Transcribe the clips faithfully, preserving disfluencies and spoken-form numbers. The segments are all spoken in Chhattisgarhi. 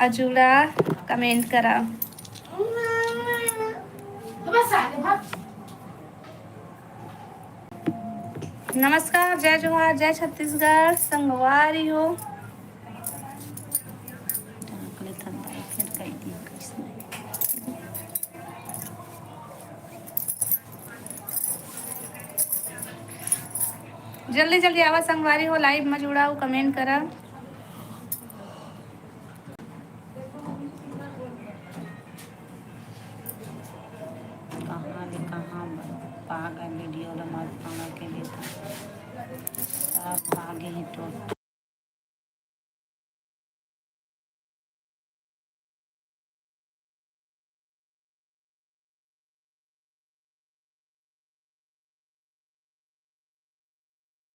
अजूड़ा comment करा। नमस्कार, जय जोहार, जय छत्तीसगढ़, संगवारी हो। जल्दी जल्दी आवा संगवारी हो, live में जुड़ा हो, comment करा। कहाँ ले कहाँ पागल video ला मत पाना के लिए था। सब भागे ही तो।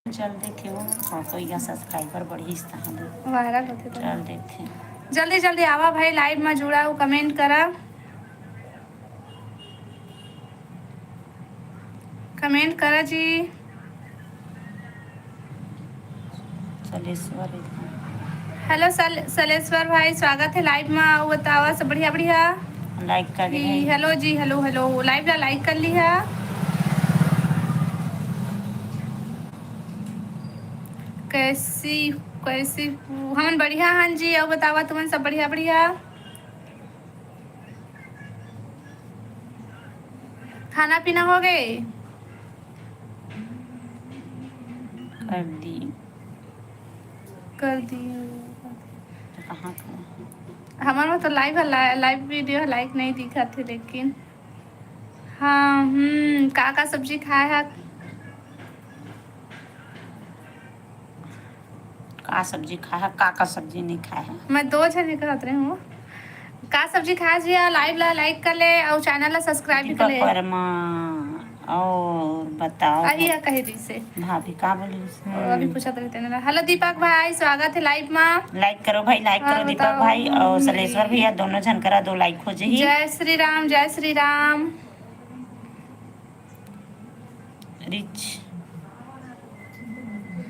चल देखे हो, हाँ, कोई का subscriber बढ़िस तहाँ ले। Viral होथे तो। चल देखे। जल्दी जल्दी आवा भाई, live में जुड़ा हो, comment करा। Comment करा जी। सलेश्वर। Hello सल-, सलेश्वर भाई, स्वागत है live में। अउ बतावा सब बढ़िया बढ़िया? Like कर दे जी, भाई। Hello जी, hello hello, live ला like कर लिहा। कैसी, कैसी? हमन बढ़िया हन जी। अउ बतावा तुमन सब बढ़िया बढ़िया? खाना पीना हो गए? कर दी। कर दी। तो कहाँ का? हमर में तो live है, ला-, live video है, like नहीं दिखत है लेकिन। हाँ, हम्म, का का सब्जी खाए है? का सब्जी खाए है, का का सब्जी नहीं खाए है? मैं दो झने कहत रहे हूँ। का सब्जी खाए जी? Live ला like कर ले अउ channel ला subscribe भी कर दीपक ले। वर्मा, और बताओ। अही या कहे जैसे। भाभी का बोलिस? और अभी पूछत रहते ना। Hello दीपक भाई, स्वागत है live में। Like करो भाई, like और करो दीपक बताओ। भाई और सलेश्वर भैया, दोनों झन करा दो like हो जही। जय श्री राम, जय श्री राम। Rich।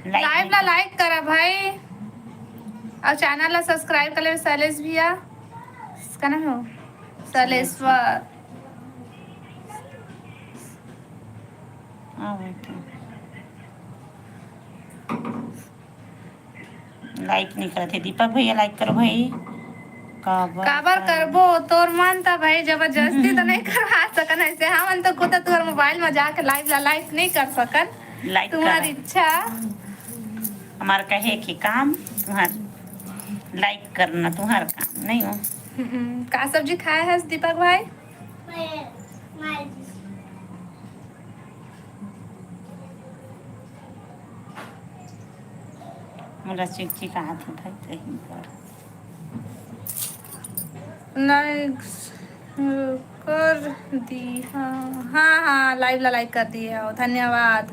Live ला like करा भाई, और channel ला subscribe कर ले शैलेश भैया। इसका नाम हो सलेश्वर। हाँ, वही तो। Like नहीं करत हे दीपक भैया, like करो भाई। काबर काबर कर- करबो? तोर मन त भाई जबरदस्ती त नहीं करवा सकन ऐसे। हमन तो खुद तुहर mobile में जाके live ला like नहीं कर सकन। Like तुम्हारी कर। इच्छा। हमार कहे के काम तुम्हार like करना, तुम्हार काम नहीं हो। हम्म, का सब्जी खाए हस दीपक भाई? मोला चिकचिकात हे भाई, कहीं पर। Like कर दी, हाँ, हाँ, हाँ, live ला like कर दिए हो, धन्यवाद।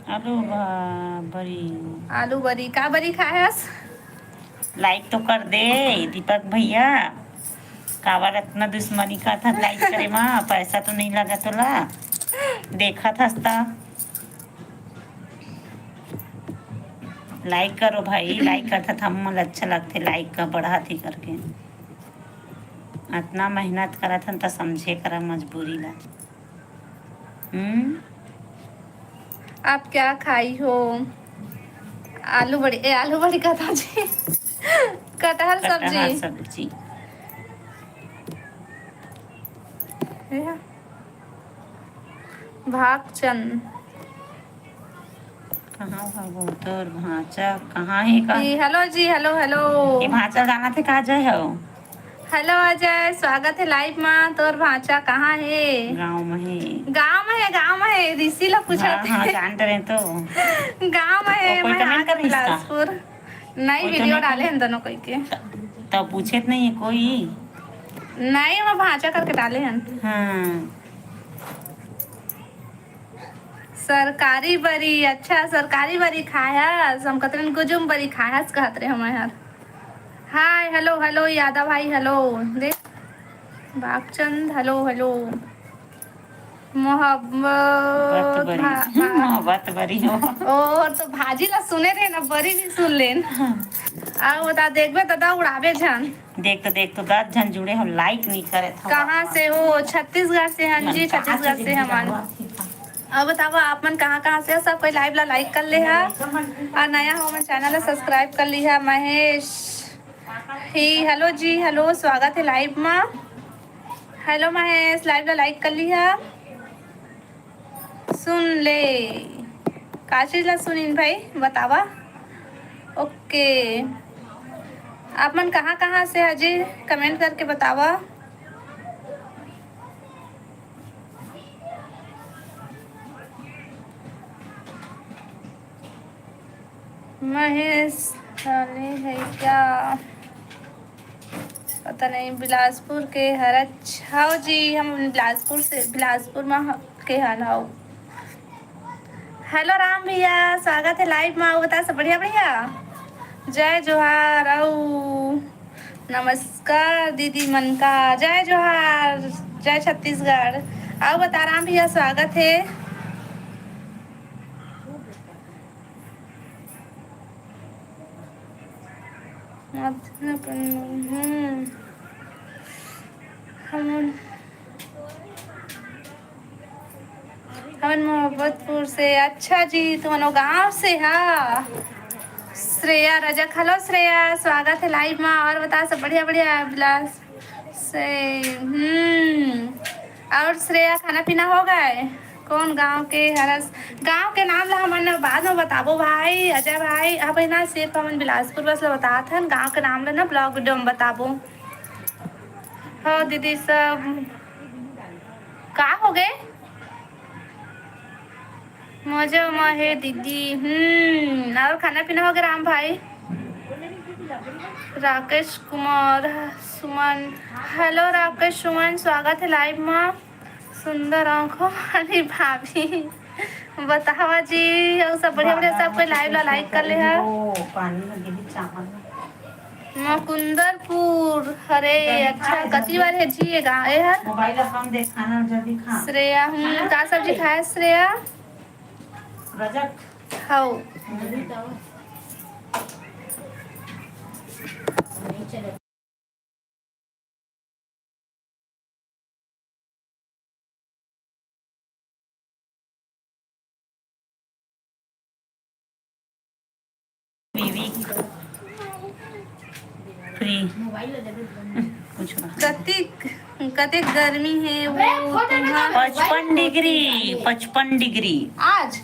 आलू बा-, बरी। आलू बरी, का बरी खाए हस? Like तो कर दे दीपक भैया, काबर अतना दुश्मनी करत हस like करे मा? पैसा तो नहीं लगा तोला, देखत हस ता। Like करो भाई, like करत हस त हमन ला अच्छा लगथे, like का बढ़ात ही करके। अतना मेहनत करत हन त समझे करा मजबूरी ला। हम्म। आप क्या खाई हो? आलू बड़ी, ए, आलू बड़ी कहता जी। कटहल कटहल सब्जी। सब्जी। ए, भागचंद। कहाँ भागो तोर भांचा? कहाँ हे का? जी, hello जी, hello, hello। ये भांचा गाना थे कहाँ जाए हो? Hello अजय, स्वागत है live मा। तोर भांचा कहाँ हे? गाँव में हे। गाँव में हे, गाँव में हे। ऋषि ला पूछत हाँ, हाँ, हे। जानत रहे तो। गाँव में हे, वो कोई मैं comment आके करिस का? बिलासपुर। नई कोई तो video नहीं डाले करे। हैं दोनों कोई के। त-, तब पूछे त नहीं है कोई। नहीं, वो भांचा करके डाले हैं। हाँ। सरकारी बरी, अच्छा, सरकारी बरी खाय हस? हम कतरन गुजुम बरी खाय हस कहत रहे हमर हर। Hi, hello, hello, यादव भाई, hello। देख, बागचंद, hello, hello। मोहब्बत बत बरी। भा-, भा-, मोहब्बत बरी हो। ओ, तो भाजी ला सुने रहे ना, बरी भी सुन लेन। हाँ। आ, बता, देखबे, दादा उड़ाबे झन। देख तो, देख तो, दस झन जुड़े हो, लाइक नहीं करे था। कहाँ से हो? छत्तीसगढ़ से हन जी, छत्तीसगढ़ से हमन। अब बताओ, आप मन कहाँ कहाँ से हो? सब कोई लाइव ला लाइक कर ले हा, और नया हो मन चैनल ला सब्सक्राइब कर ली हा। महेश ही, हेलो जी, हेलो, स्वागत है लाइव मा। हेलो महेश, लाइव ला लाइक कर ली हा। सुन ले, का चीज ला सुनिन भाई, बतावा। ओके, आप मन कहाँ कहाँ से हजी, कमेंट करके बतावा। महेश वाले है क्या? पता नहीं, बिलासपुर के हरच। हाँ जी, हम बिलासपुर से, बिलासपुर में ह-, के हन। हाँ, हेलो राम भैया, स्वागत है लाइव में। अउ बता, सब बढ़िया? बढ़िया, जय जोहार। अउ नमस्कार दीदी मन का, जय जोहार, जय छत्तीसगढ़। अउ बता राम भैया, स्वागत है। हम्म। हम, हमन मोहब्बतपुर से। अच्छा जी, तुमन गांव से हा। श्रेया रजक, हेलो श्रेया, स्वागत है लाइव मा। और बता, सब बढ़िया? बढ़िया है बिलास से। हम्म, और श्रेया, खाना पीना हो गए? कौन गांव के हरस? गांव के नाम ला हमन बाद में बताबो भाई, अजय भाई। अब है ना, सिर्फ हमन बिलासपुर बस ला बतात हन, गांव के नाम ला ना ब्लॉग वीडियो में बताबो। हो दीदी सब, का हो गए? मजा मा हे दीदी। हम्म, और खाना पीना हो गया राम भाई? राकेश कुमार सुमन, हेलो राकेश सुमन, स्वागत है लाइव मा। सुंदर आंखों वाली भाभी, बतावा जी, और सब बढ़िया बढ़िया, सब कोई लाइव ला लाइक कर ले हा। मुकुंदरपुर, अरे अच्छा, कति बार है जी ये गाँव, ये हर? मोबाइल अपन देखा ना, जल्दी खा। श्रेया, हम्म, का सब्जी खाए श्रेया? रजक। हौ। फ्री। कुछ ना। कतिक, कतिक गर्मी हे वो तुहां? पचपन डिग्री, पचपन डिग्री। आज?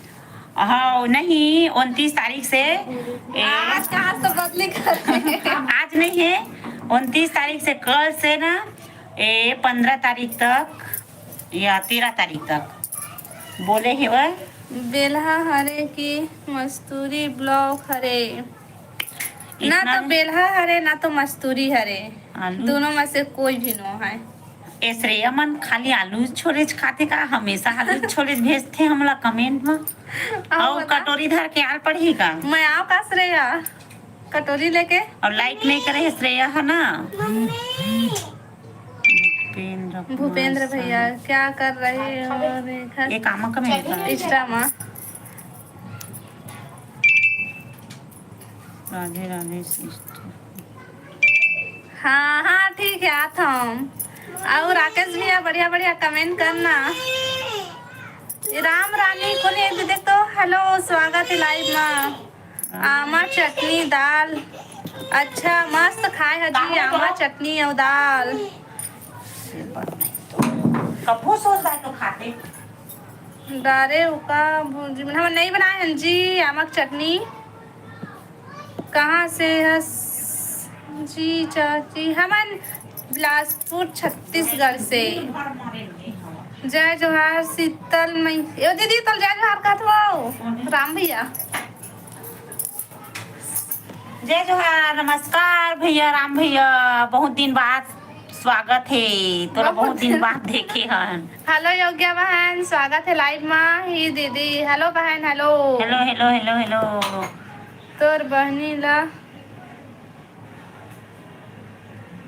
हाँ, नहीं, उनतीस तारीख से, ए, आज कहाँ से बदली कर रहे हैं? आज नहीं है, उनतीस तारीख से, कल से ना, ए, पन्द्रह तारीख तक या तेरह तारीख तक बोले हे वह। बेलहा हरे कि मस्तूरी ब्लॉक हरे? ना इतना तो बेलहा हरे, ना तो मस्तूरी हरे। आलू। दोनों में से कोई भी नो है। ए श्रेया मन खाली आलू छोलेच खाथे का? हमेशा आलू छोलेच भेजथे हमला कमेंट में। आओ अउ बता। कटोरी धर के आल पड़ही का? मैं आओ का श्रेया? कटोरी लेके? अउ लाइक नहीं करे हे श्रेया है ना? भूपेंद्र भूपेंद्र कुमार भैया, साहू। क्या कर रहे हो? ये कामा का मेरे का? Insta मा। राधे राधे सिस्टर। हाँ, हाँ, ठीक है, आत हूँ। अउ राकेश भैया, बढ़िया, बढ़िया comment करना। राम रानी, कोन एक देख तो, hello, स्वागत है live मा। आमा चटनी, दाल, अच्छा, मस्त खाए हजी, आमा चटनी अउ दाल। कभू सोच बाय तो खाते। डारे उका भुंजी मन हमन नइ बनाए हन जी, आमा के चटनी। कहाँ से हस जी चाची? हमन बिलासपुर, छत्तीसगढ़ से। जय जोहार शीतल मई। ए दीदी, तोल जय जोहार कहत हो राम भैया। जय जोहार, नमस्कार भैया, राम भैया, बहुत दिन बाद स्वागत हे तोला, बहुत बहुत दिन बाद देखे हन। Hello योग्या बहन, स्वागत है live मा ही दीदी। Hello बहन, hello। Hello, hello, hello, hello। तोर बहनी ला,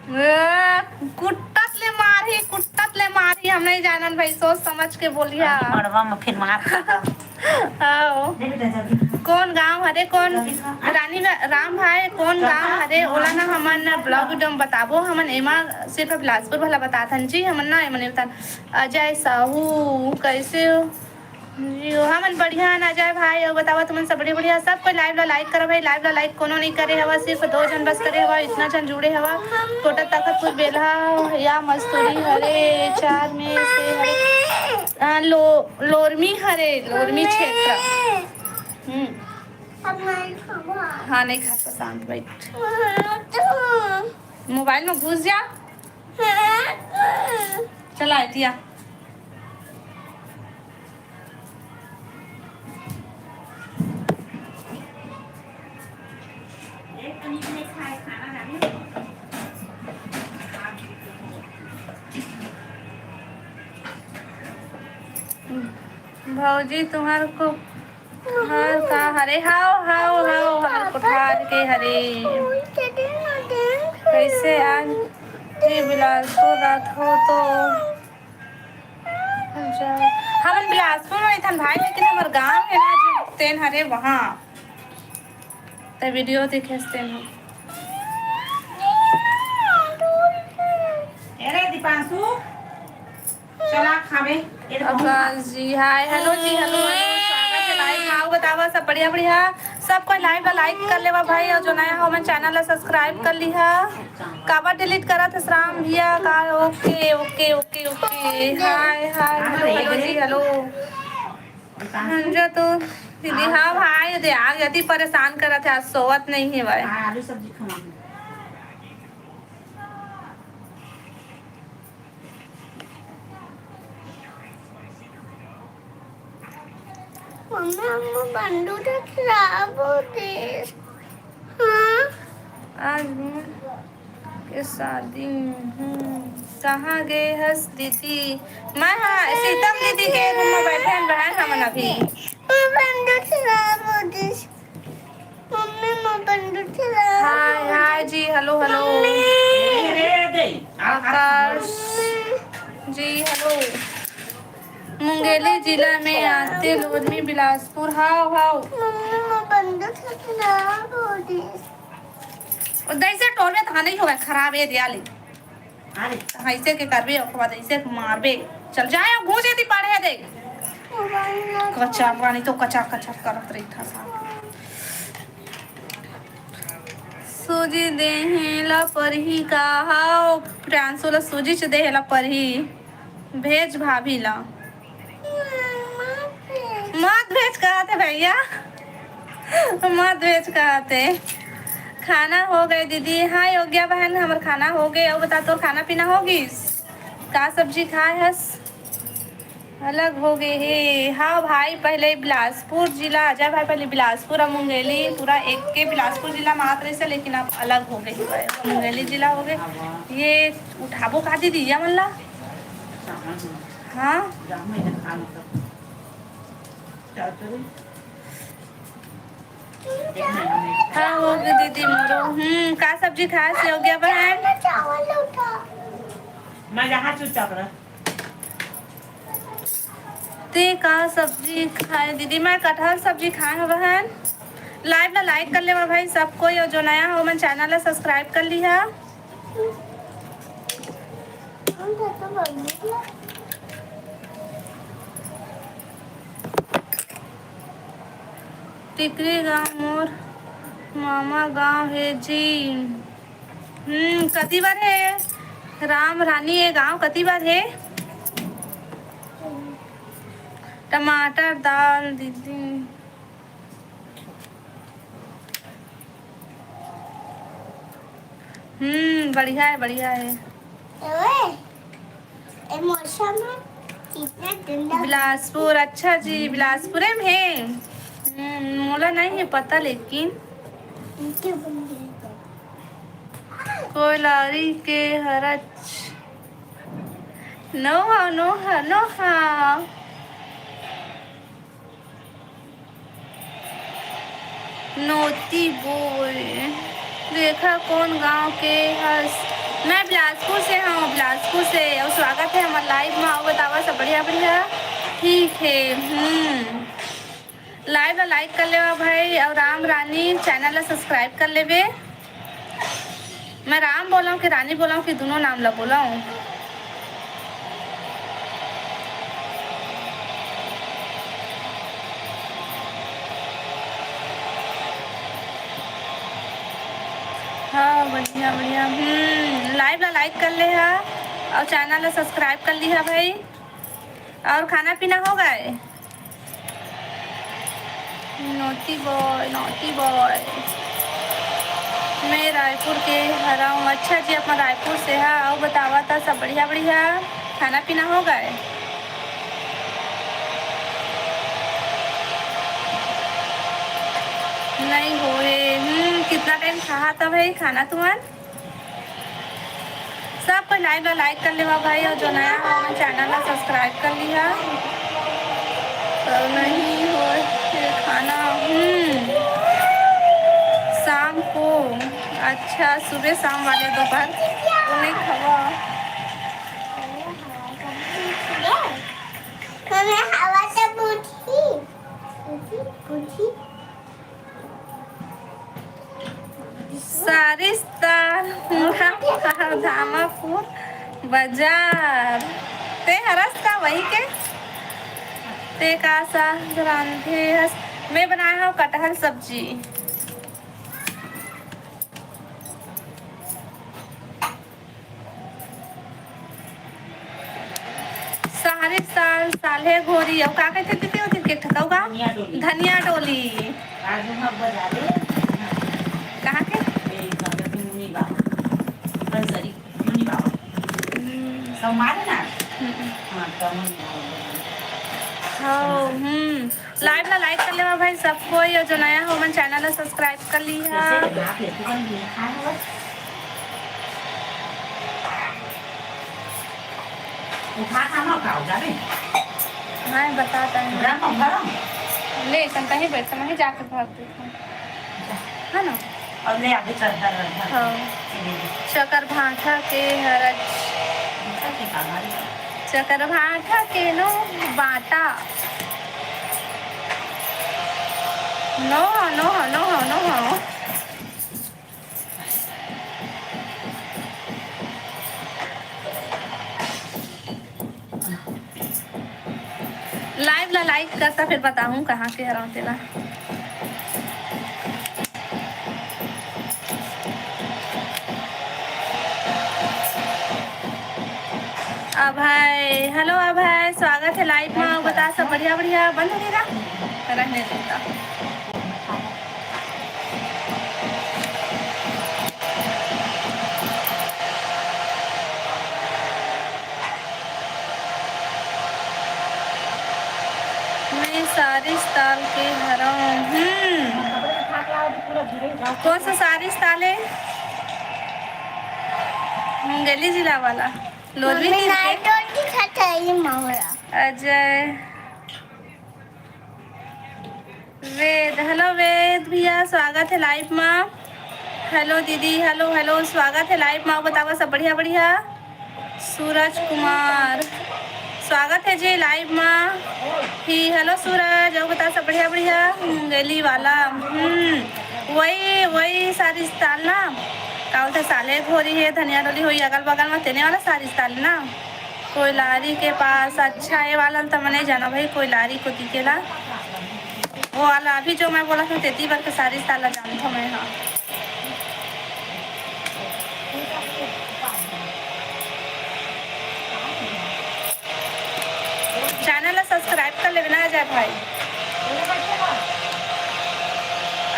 ए, कुट्टत ले मारही, कुट्टत ले मारही, हम नहीं जानन भाई, सोच समझ के बोलिहा। अरे मड़वा में फिर मार खाबो। आओ। कौन गांव हरे, कौन रानी रा-, राम भाई, कौन गांव हरे, ओला ना हमन vlog video में बताबो। हमन एमा सिर्फ बिलासपुर वाला बताथन जी, हमन ना एमन बतान। अजय साहू, कैसे हो? जी, हमन बढ़िया हन अजय भाई। अउ बतावा तुमन सब बढ़िया, बढ़िया? सब कोई live ला like करो भाई, live ला like कोनो नहीं करे हवा, सिर्फ दो झन बस करे हवा, इतना झन जुड़े हवा। कोटा तखतपुर बेल्हा या मस्तूरी हरे, चार में से हरे। अ, लो-, लोरमी हरे, लोरमी क्षेत्र। हम्म। हाँ, नहीं खा, शांत बैठ। मोबाइल में घुस जा। चला, एतिया। भौजी, तुम्हार को घर का हरे? हाव, हाव, हाव, हमर कोठार के हरे। कैसे आज जी बिलासपुर रात हो तो जा। हमन बिलासपुर में थन भाई, लेकिन हमर गांव है ना जी, तेन हरे वहाँ। ते video देखे तेन हो। अरे दीपांशु, चला खाबे। ये तो अकाश जी, हाय, हेलो जी, हेलो, हेलो, स्वागत है live में। आओ, बतावा, सब बढ़िया, बढ़िया? सब कोई live ला like कर लेवा भाई, और जो नया हो, मन channel ला subscribe कर लिहा। काबर delete करत हस राम भैया का? OK, OK, OK, OK। हाय, हाय, हेलो, हेलो जी, हेलो। हाँ, जो तो दीदी, हाँ भाई, दे आ गया थी, परेशान करत है, आज सोवत नहीं है भाई। हाँ, आलू सब्जी खाऊंगी। मम्मी, हमको बंदूक खराब हो गए। हाँ। आज मैं के शादी में हूँ। कहाँ गए हस दीदी? मैं हाँ, सीतम दीदी के room में बैठे हैं बहन हमन अभी। मम्मी, बंदूक खराब हो गए। मम्मी, मैं बंदूक खराब हो गए। हाय, हाय जी, हेलो, हेलो। मम्मी। आकाश जी, हेलो। मुंगेली जिला में आते लोरमी बिलासपुर, हाव, हाव। मम्मी, मैं बंदूक खराब हो गई। ओ, दैसे टोलवे तहाँ नहीं होगा, खराब ये दिया ले। अरे। हाँ, ऐसे के करबे, ओकर बाद ऐसे के मारबे। चल जाए, अब घूंसे दी पढ़े दे। मोबाइल ना कचर, रानी तो कचर, कचर करत रही था साहब। सूजी देहे ला परही का? हाव, प्रियांशु ला सूजी च देहे ला परही। भेज भाभी ला। मत भेज कहत हे भैया, मत भेज कहत हे। खाना हो गए दीदी। हाँ योग्या बहन, हमर खाना हो गए। अउ बता, तोर खाना पीना हो गिस? का सब्जी खाए हस? अलग हो गए हे। हाँ भाई, पहले बिलासपुर जिला, अजय भाई, पहले बिलासपुर अउ मुंगेली, पूरा एक के बिलासपुर जिला मात्र रहिसे, लेकिन अब अलग हो गए हे भाई, मुंगेली जिला हो गए। ये उठाबो का दीदी, या मन ला? हाँ? हाँ, हो गए दीदी मोरो। हम्म, का सब्जी खाए से हो गया बहन? चावल उठा। मैं यहाँ चुपचाप रह। ते का सब्जी खाए दीदी? मैं कटहल सब्जी खाए हव बहन। Live ला like कर लेवा भाई सब कोई, और जो नया हो मन channel ला subscribe कर लिहा। टिकरी गांव मोर मामा गांव हे जी। हम्म, कति बार हे? राम रानी, ये गांव कति बार हे? टमाटर दाल दीदी। हम्म, बढ़िया हे, बढ़िया हे। ओए, ए मौसम हे, कितना ठंडा। बिलासपुर, अच्छा जी, बिलासपुर में हे। हम्म, मोला नहीं हे पता, लेकिन कोइलारी के हरच। Know how, know how, know how. नोती बोल, रेखा कोन गांव के हस? मैं बिलासपुर से हूँ, बिलासपुर से। और स्वागत है हमारे live में। आओ बतावा सब बढ़िया, बढ़िया। ठीक है। हम्म, Live ला like कर लेवा भाई, और राम रानी channel ला subscribe कर लेबे। मैं राम बोलंव कि रानी बोलंव कि दुनों नाम ला बोलंव? हाँ, बढ़िया, बढ़िया। हम्म, live ला like कर ले हा और channel ला subscribe कर ली हा भाई। और खाना पीना हो गए? Naughty boy, naughty boy। मैं रायपुर के हरंव। अच्छा जी, अपन रायपुर से हा। अउ बतावा त सब बढ़िया, बढ़िया? खाना पीना हो गए? नहीं होए। हम्म, कितना time खाहा था भाई खाना तुमन? सब कोई live ला like कर लेवा भाई, और जो नया हो, हमर channel ला subscribe कर लिहा। तो नहीं हो फिर खाना, हम्म, शाम को, अच्छा, सुबह शाम वाले दोपहर को नहीं खावा। हमें हवा से पूछी, पूछी, पूछी। सारिस्ता धामापुर बाजार। ते हरस का वही के? ते का साग रांधे हस? मैं बनाए हव कटहल सब्जी। सारे साल, साल्हे घोरी, अउ का कहिथे दीदी, ओती के ठकऊ का? धनिया डोली। धनिया डोली। आज हम बजारे। कहाँ के? ए, मुनि बाबा। कंसरी, मुनि बाबा। हम्म। सब मारे ना? हम्म। हाँ, तो मुनि बाबा। हाँ, हम्म। Live ला like कर लेवा भाई सब कोई, और जो नया हो, हमन channel ला subscribe कर लिहा। कैसे भाप लेके बन गया? खाए हो? उठा खाना खाओ, जाने? हाँ, बता देंगे। ड्रम में भरो। ले, तुम कहीं बैठ, मैं जाके भर देता हूँ। है ना? और ले आगे चद्दर वद्दर। हाँ। ले ले। चकर भाठा के हरज। चकर भाठा के नो बाटा। नो, नो, नो, नो। Live ला like करता, फिर बताहूँ कहाँ के हरंव तेला। अभय, hello अभय, स्वागत है live में। बता सब बढ़िया, बढ़िया। बंद हो गया? रहने देता। मैं सारिस्ताल के हरंव। हम्म। कौन सा सारिस्ताल है? मुंगेली जिला वाला। लोधवी मम्मी तीर के? नाइटोल की खटाई मावरा। अजय। वेद, hello वेद भैया, स्वागत है live मा। Hello दीदी, hello, hello, स्वागत है live मा। बतावा सब बढ़िया, बढ़िया। सूरज कुमार, स्वागत है जी live मा। ही, hello सूरज, अउ बता सब बढ़िया, बढ़िया। मुंगेली वाला, हम्म, वही, वही सारिस्ताल ना, का बोलथे, साल्हे घोरी है, धनिया डोली होई अगल बगल मा, तेने वाला सारिस्ताल ना। कोइलारी के पास। अच्छा, ये वाला ल त मैं नइ जानव भाई, कोइलारी कोती के ला। वो वाला अभी जो मैं बोलत हँव, तेती बर के सारिस्ताल ला जानथव मैं ह। Channel ला subscribe कर लेबे ना अजय भाई।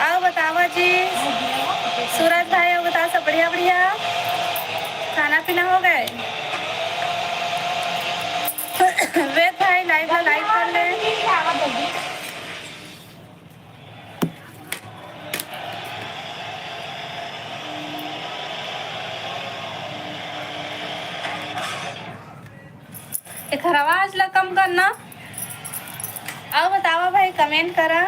अउ बतावा जी, सूरज भाई, अउ बता, सब बढ़िया, बढ़िया? खाना पीना हो गए? वेद भाई, live ला like कर ले। एखर आवाज ला कम करना। अउ बतावा भाई, comment करा।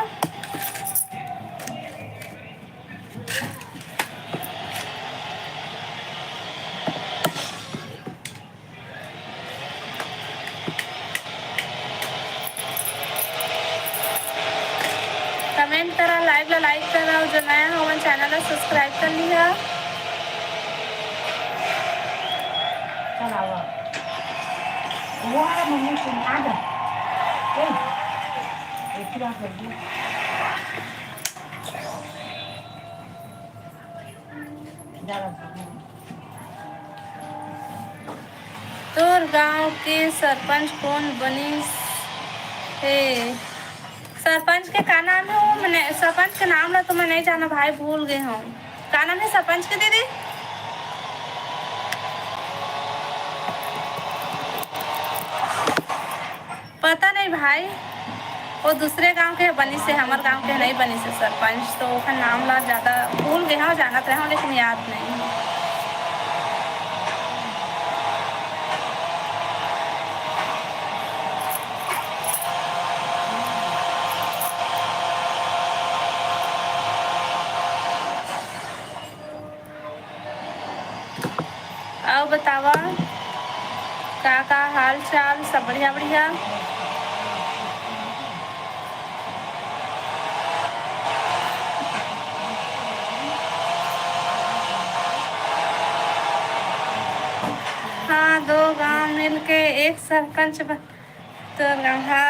ला like करा, जो नया हो, हमन channel ला subscribe कर लिहा। चल, आवा। वो वाला मम्मी सुन, आ जा। ए, एक ही बात कर दे। जा रहा था। तोर गांव के सरपंच कोन बनिस हे? सरपंच के का नाम हे वो? मने सरपंच के नाम ला तो मैं नहीं जाना भाई, भूल गए हूँ। का नाम हे सरपंच के दीदी? पता नहीं भाई, वो दूसरे गांव के बनिस हे, हमर गांव के नहीं बनिस हे सरपंच, तो ओखर नाम ला ज्यादा भूल गए हूँ, जानत रहे हूँ, लेकिन याद नहीं। अउ बतावा, का का हाल चाल? सब बढ़िया बढ़िया? हाँ, दो गांव मिलके एक सरपंच बन-, तोर गांव हा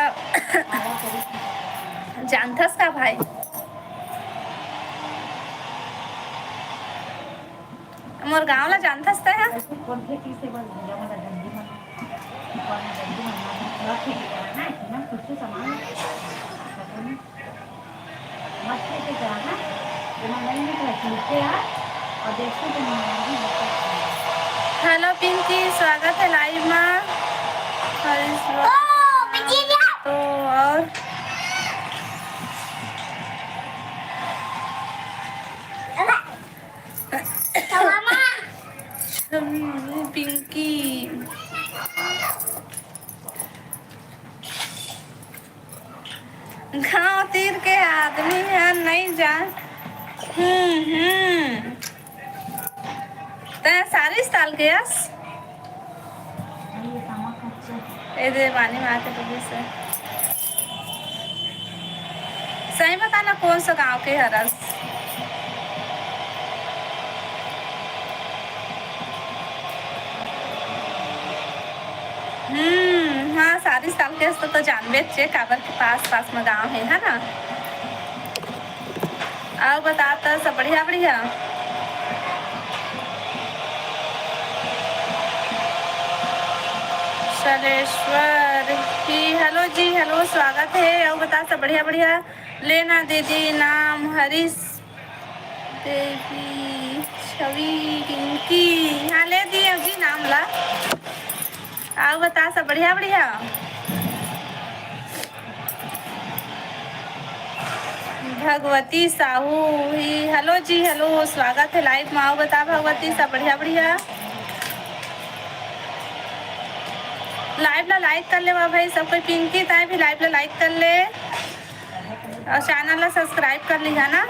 जानथस का भाई? मोर गांव ला जानथस तैं हा? Hello पिंकी, स्वागत हे live मा। हरीश तो और पिंकी। गांव तीर के आदमी ह, नहीं जान। हम्म, हम्म। तैं सारिस ताल के अस? ए दे पानी मार के डूबे से। सही बता ना, कौन सा गांव के हरस? हम्म, हाँ, सारिस ताल के तो, तो जानबे चे, काबर के पास, पास में गांव हे, है ना? अउ बता त, सब बढ़िया, बढ़िया? सलेश्वर ही, hello जी, hello, स्वागत हे। अउ बता, सब बढ़िया, बढ़िया? लेना दीदी, नाम हरीश देवी, छवि, रिंकी। हाँ, ले दिए जी नाम ला। अउ बता, सब बढ़िया, बढ़िया? भगवती साहू ही, hello जी, hello, स्वागत हे live मा। अउ बता भगवती, सब बढ़िया, बढ़िया? Live ला like कर लेवा भाई सब कोई। पिंकी, तैं भी live ला like कर ले। अउ channel ला subscribe कर लिहा ना।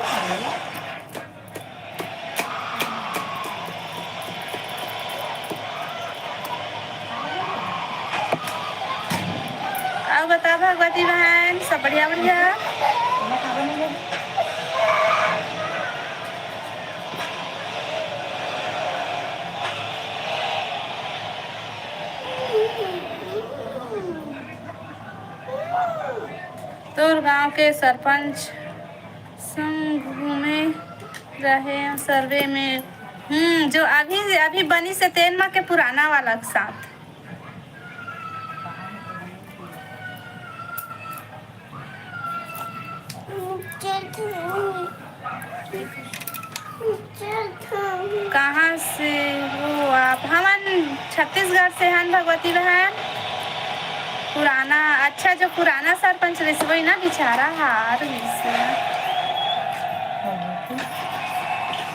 अउ बता भगवती बहन, सब बढ़िया, बढ़िया? तोर गांव के सरपंच संग घूमे रहे सर्वे में। हम्म, जो अभी, अभी बनिस हे तेन मा के पुराना वाला के साथ। कहाँ से हो आप? हमन छत्तीसगढ़ से हन, भगवती बहन। पुराना, अच्छा, जो पुराना सरपंच रिहिस, वही ना, बेचारा हार गिस।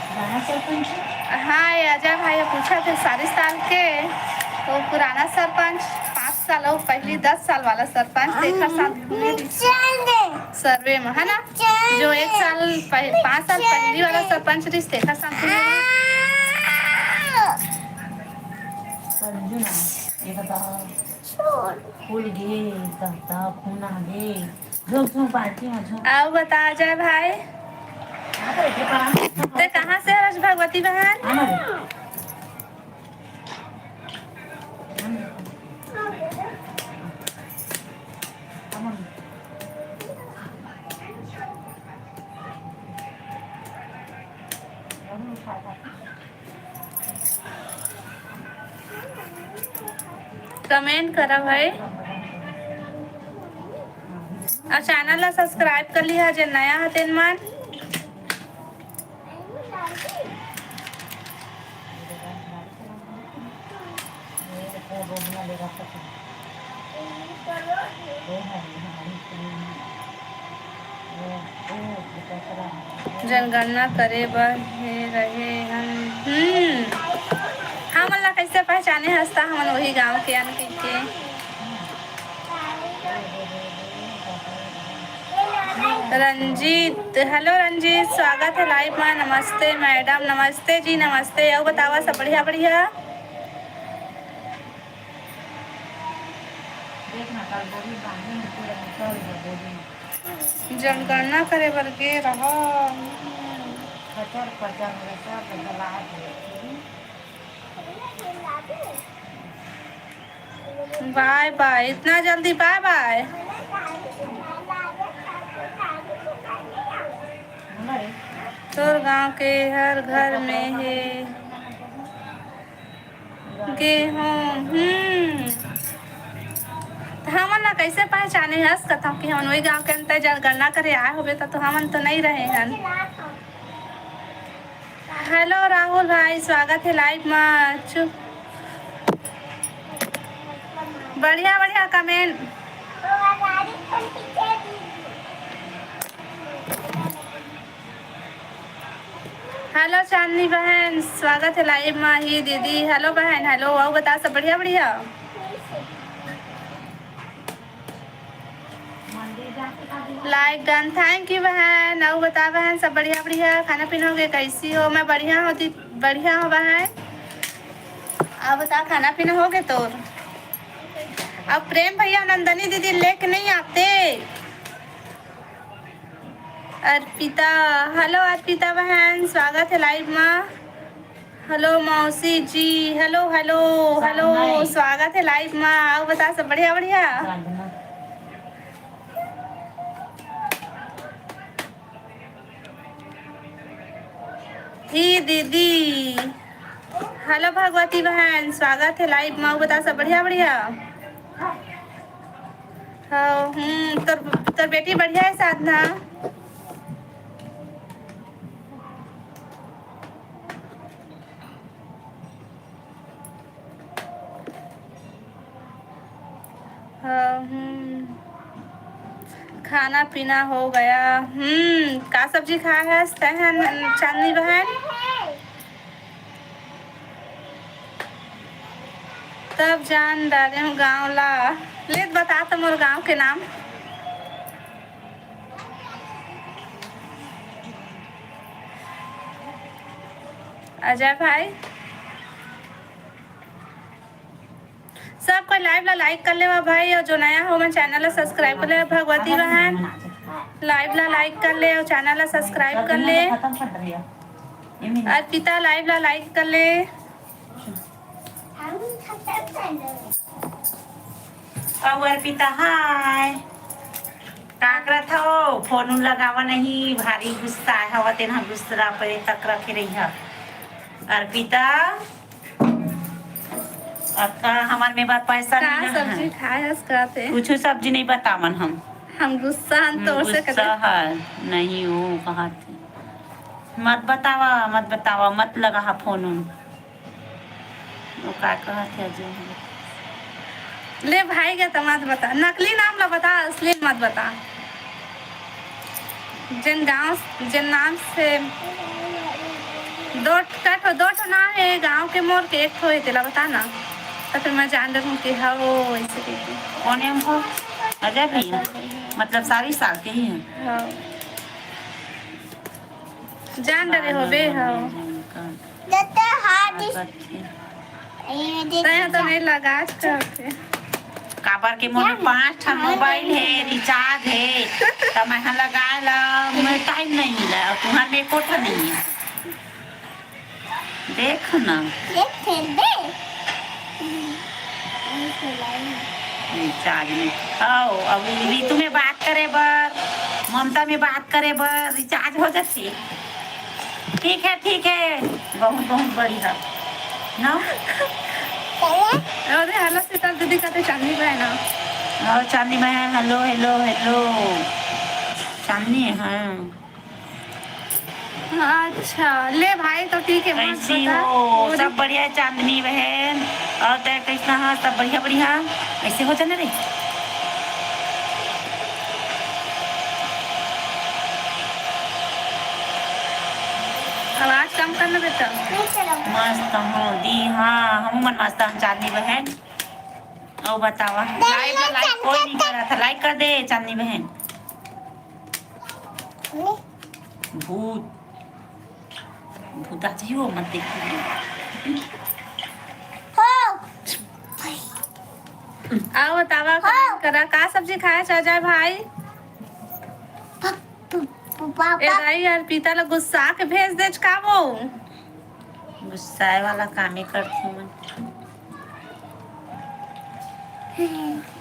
पुराना सरपंच? हाँ, ये अजय भाई पूछत हे, सारिस ताल के, तो पुराना सरपंच पाँच साल, वो पहली दस साल वाला सरपंच, तेखर साथ घूमे रिहिस सर्वे में, है ना? जो एक साल पह-, पाँच साल पहली वाला सरपंच रिहिस, तेखर साथ घूमे। समझू ना, ये बताओ। फूल गे, तब, तब खून आ गे। झोंक, झोंक, बाल्टी में झोंक। अउ बता अजय भाई, ते कहाँ से हरस भगवती बहन? कमेंट करा भाई, अउ चैनल ला सब्सक्राइब कर लिहा जे नया ह तेन मन। जनगणना करे बर हे रहे हन। हम्म, हमन ला कैसे पहचाने हस त, हमन वही गांव के अन कहिके। रंजीत, हेलो रंजीत, स्वागत है लाइव में। नमस्ते मैडम, नमस्ते जी, नमस्ते। अउ बतावा सब बढ़िया बढ़िया? जनगणना करे बर गे रहा। बाय बाय, इतना जल्दी बाय बाय? तोर गांव के हर घर में हे। गे हों, हम्म। त हमन ला कैसे पहचाने हस? कथों कि हमन वही गांव के अंदर जनगणना करे आए होबे, त तो हमन तो नहीं रहे हन। हेलो राहुल भाई, स्वागत है लाइव में। चुप। बढ़िया बढ़िया कमेंट। हेलो चांदनी बहन, स्वागत है लाइव में ही दीदी। हेलो बहन, हेलो। अउ बता, सब बढ़िया बढ़िया? लाइक डन, थैंक यू बहन। अउ बता बहन, सब बढ़िया बढ़िया? खाना पीना हो गया, कैसी हो? मैं बढ़िया हूँ दी-, बढ़िया हूँ बहन। अउ बता, खाना पीना हो गया तोर? अब प्रेम भैया, नंदनी दीदी लेके नहीं आते। अर्पिता, हेलो अर्पिता बहन, स्वागत है लाइव में। हेलो मौसी जी, हेलो हेलो हेलो, स्वागत है लाइव में। अउ बता, सब बढ़िया बढ़िया? ही दीदी, हेलो भगवती बहन, स्वागत है लाइव में। अउ बता, सब बढ़िया बढ़िया? हाँ, हम्म, तोर, तोर बेटी बढ़िया है साधना? हाँ, हम्म। खाना पीना हो गया। हम्म, का सब्जी खाए हस तैं ह, चांदनी बहन? तब जान डारे हूँ गाँव ला। ले त बता त मोर गाँव के नाम। अजय भाई, सब कोई लाइव ला लाइक कर लेवा भाई, अउ जो नया हो, मन चैनल ला सब्सक्राइब कर ले। भगवती बहन, लाइव ला लाइक कर ले अउ चैनल ला सब्सक्राइब कर ले। अर्पिता, लाइव ला लाइक कर ले। अउ अर्पिता, हाय। का करत हव? फोन उन लगावा नहीं, भारी गुस्सा आय हवा, तेन ह गुस्सा पे तक रखे रही ह। अर्पिता, अक्का, हमर में बर पैसा का नहीं सब्जी है। खाए हस कहते? कुछ सब्जी नहीं बतावन हम। हम गुस्सा हन हम्म, तोर से गुस्सा कदे। है, नहीं हो कहत। मत बतावा, मत बतावा, मत लगा हा फोन उन। वो का कहत है जो। ले भाई के तो मत बता, नकली नाम ला बता, असली मत बता। जेन गाँव, जेन नाम से दो ठो, दो ठो ना हे गाँव के मोर के, एक ठो हे, तेला बता ना। तो फिर मैं जान डरूँ कि हाँ, वो ऐसे करके। कौन है हमको? अजय भैया? अजय भैया। मतलब सारी साल के ही हैं? हाँ। जान डरे होबे, हाँ। जते हाथ इस-, तैं तो नहीं लगा आज करके। काबर के मोर में पांच ठन मोबाइल हे, रिचार्ज हे, त मैं ह लगाए ला मोर टाइम नहीं मिला, अउ तुहर में एको ठन नहीं हे। देख ना। देख, खेल दे। रिचार्ज नहीं। आओ, अब रितु में बात करे बर, ममता में बात करे बर रिचार्ज हो जाथे। ठीक है, ठीक है, बहुत, बहुत बढ़िया। ना? चलो। अरे, हेलो शीतल दीदी, कहते चांदनी बहन। और चांदनी बहन, हेलो, हेलो, हेलो। चांदनी है, हाँ। अच्छा, ले भाई, तो ठीक है, मत कैसी बता। हो? बोली। सब बढ़िया है चांदनी बहन। और तै कैसा है? सब बढ़िया, बढ़िया। ऐसे हो जाना रे। आवाज कम कर ना बेटा। मस्त हो दी, हाँ, हम मन मस्त हम चांदनी बहन। और बतावा, लाइव में लाइव कोई नहीं करा था, लाइव कर दे चांदनी बहन। भूत, भूत आ जाइयो, मत देखियो। हो। आओ बतावा, हाँ। करा का सब्जी खाए चाह जाए भाई? पापा। ए दाई यार, पीता ला गुस्सा के भेज देच का वो? गुस्साए वाला कामे करथे मन।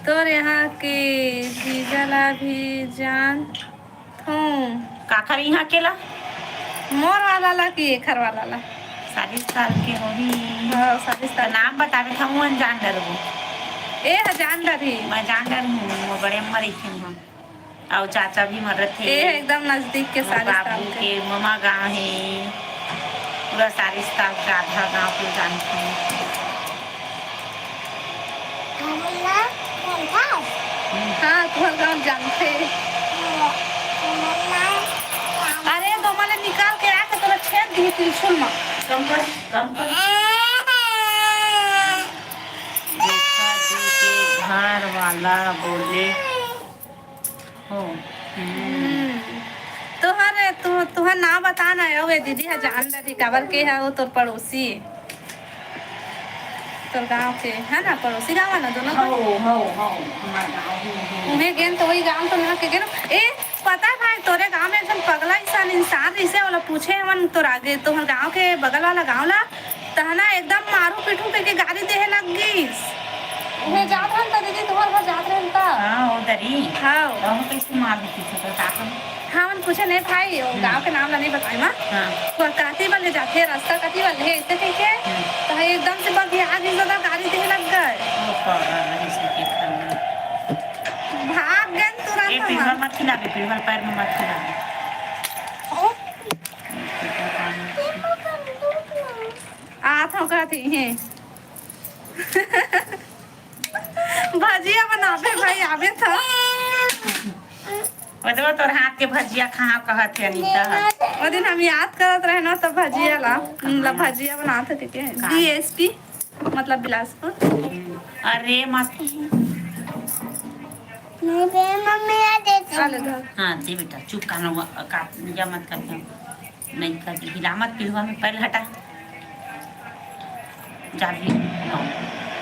तोर यहाँ के जीजा ला भी जान थों। काखर यहाँ के ला? मोर वाला ला कि एखर वाला ला? सालिस साल के होही। हाँ, सालिस साल। नाम बतावे था, वो अनजान डरबो। ए ह जान डरही। मैं जान डरहूँ, वो बड़े अम्मा रहिथे वहाँ। अउ चाचा भी मरत हे। ए एकदम नजदीक के मोर सालिस बाबू ताल के। के ममा गाँव हे, पूरा सालिस ताल के आधा गाँव के जानथे। हमला जानथस? हम्म। हाँ, तुहर गाँव जानथे। हमला अरे, दोमा ले निकाल के आके तोला छेद दिही त्रिशूल मा। कम कर, कम कर। देखा जी के घर वाला बोले हो। हम्म। हम्म। तुहर, तु-, तुहर नाम बता ना, ओ गे दीदी ह जान डरही, काबर के ह, वो तोर पड़ोसी हे। तोर गाँव के, है ना, पड़ोसी गाँव है ना, दोनों गाँव? हो, हो, हो, हमार गाँव ही है। उहें गेन तो वही गाँव तो वहाँ के गेन। ए, पता है भाई, तोरे गाँव में एक झन पगला इंसान, इंसान रहिसे, वाला पूछे हमन तोर आगे, तोहर गाँव के बगल वाला गाँव ला, तहना एकदम मारू पीटू करके गारी देहे लग गईस। उहे जात रहन त दीदी, तुहर घर जात रहन त। हाँ, ओ दरी। हाँ। त हम कैसे मार देती से, तो का करूं? हाँ, हमन पूछे नहीं भाई, वो हम्म। गाँव के नाम ला नहीं बताए मा। हाँ। तो कति बल ले जाथे, रास्ता कति बल ले, ऐसे कह के। हम्म। तो है एकदम से बगिया आगे ज्यादा गारी देहे लग गए। ओ, पगला रहिस के खाना। भाग गए तुरंत ए, पिलवा हमन। मत खिलाबे, पिलवा पैर में मत खिलाबे। ओ। आत हो कहती हैं। भजिया बनाबे भाई, आबे था। ओ देखो, तोर हाथ के भजिया कहाँ कहत है अनीता ह? ओ दिन हम याद करत रहे ना, तो भजिया ला, ला भजिया बनात है, ठीक है? का? बीएसपी, मतलब बिलासपुर। अरे मस्त। नहीं बे, मम्मी आ देखो। आ ले धर। हाँ, दे बेटा, चुप कान रहो, का, या मत करते। नहीं कर, हिला मत, पिलुआ में पैर हटा। जा भी, हाँ,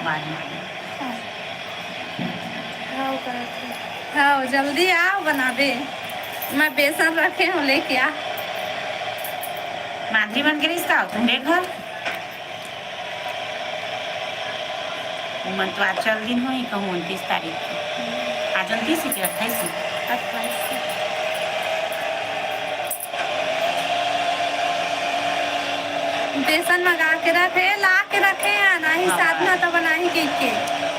बाद में। हाँ, जल्दी आओ बनाबे। मैं बेसन रखे हूँ, लेके आ। माधुरी मन के रिश्ता हो तुम्हारे घर? ओमन तो आज चल दिन होही, कहूँ उनतीस तारीख के। आज उनतीस ही के, अट्ठाईस ही। अट्ठाईस ही। बेसन मंगा के रखे, ला के रखे हैं, नाही हाँ। साधना तो बनाही के, के।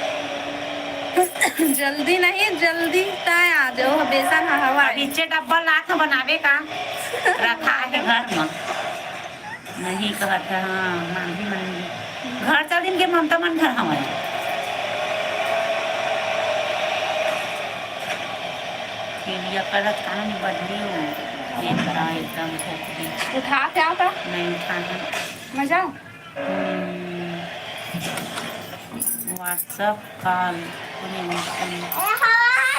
जल्दी नहीं, जल्दी तय आ जाओ, बेसन ह हवा। अब इच्चे डब्बा लात ह बनाबे का? रखा है घर में। नहीं कहत है, हाँ, मांगी मन घर चल दिन के ममता मन घर हवय। ये बिया करत काम बदली हो, ये बड़ा एकदम भोंक दी। उठा क्या था? नहीं उठाना। मजा? हम्म। WhatsApp call।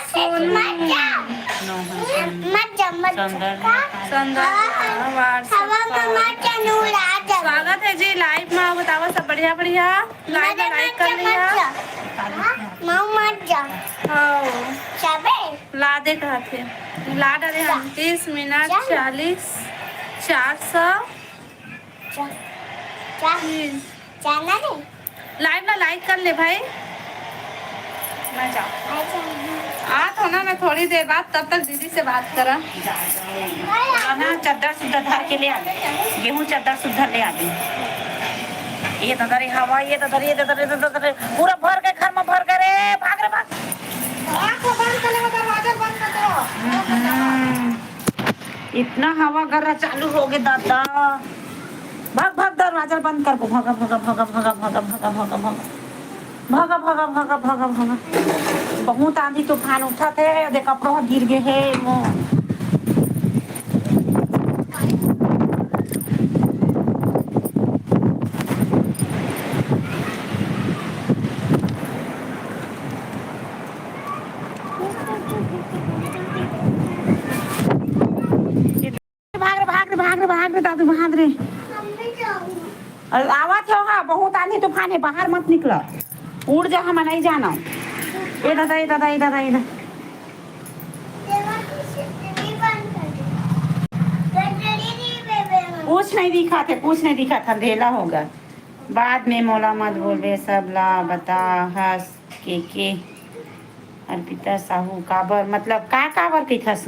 सुन। मत जा। नौ है सुन। मत जा, मत जा। संदर्भ। संदर्भ, हाँ। WhatsApp हवा में call। मत जा, नूर आ जा। स्वागत है जी live में, बतावा सब बढ़िया, बढ़िया। Live में मत like कर जा, लिया। मत जा। हाँ, माँ मत जा। दे कहत हे। ला डरे हन तीस मिनट, चार। चालीस, चार सौ। चा-, चा-, हम्म। चार ना रे। Live ला like कर ले भाई। मैं जाऊँ। अच्छा, हाँ। आ तो ना, मैं थोड़ी देर बाद, तब तक दीदी से बात करा। ना, चद्दर सुद्दर धर के ले आ। गेहूं चद्दर सुद्दर ले आ। ये तो धरे हवा, ये तो धरे, ये तो धरे, ये तो धरे। पूरा भर के घर में भर के रे, भाग रे भाग। आँख बंद कर ले, दरवाजा बंद कर दो। हम्म। इतना हवा गर्रा चालू हो गया दादा। भाग, भाग, दरवाजा बंद कर। भागा, भागा, भागा। भागा, भागा, भागा, भागा, भागा। बहुत आंधी तूफान उठत हे, देख, कपड़ो गिर गे हे। मो भाग रे, भाग रे, भाग रे, भाग रे, दादू, भाग रे। अरे, आवत हो, हाँ, बहुत आंधी तूफान हे, बाहर मत निकला। उड़ जा, हम नहीं जाना। ए दादा, ए दादा, ए दादा, ए दादा। कुछ नहीं दिखा थे, कुछ नहीं दिखा था, अंधेला होगा। बाद में मोला मत बोलबे, सब ला बता हस के के। अर्पिता साहू, काबर, मतलब, का काबर कहिथस?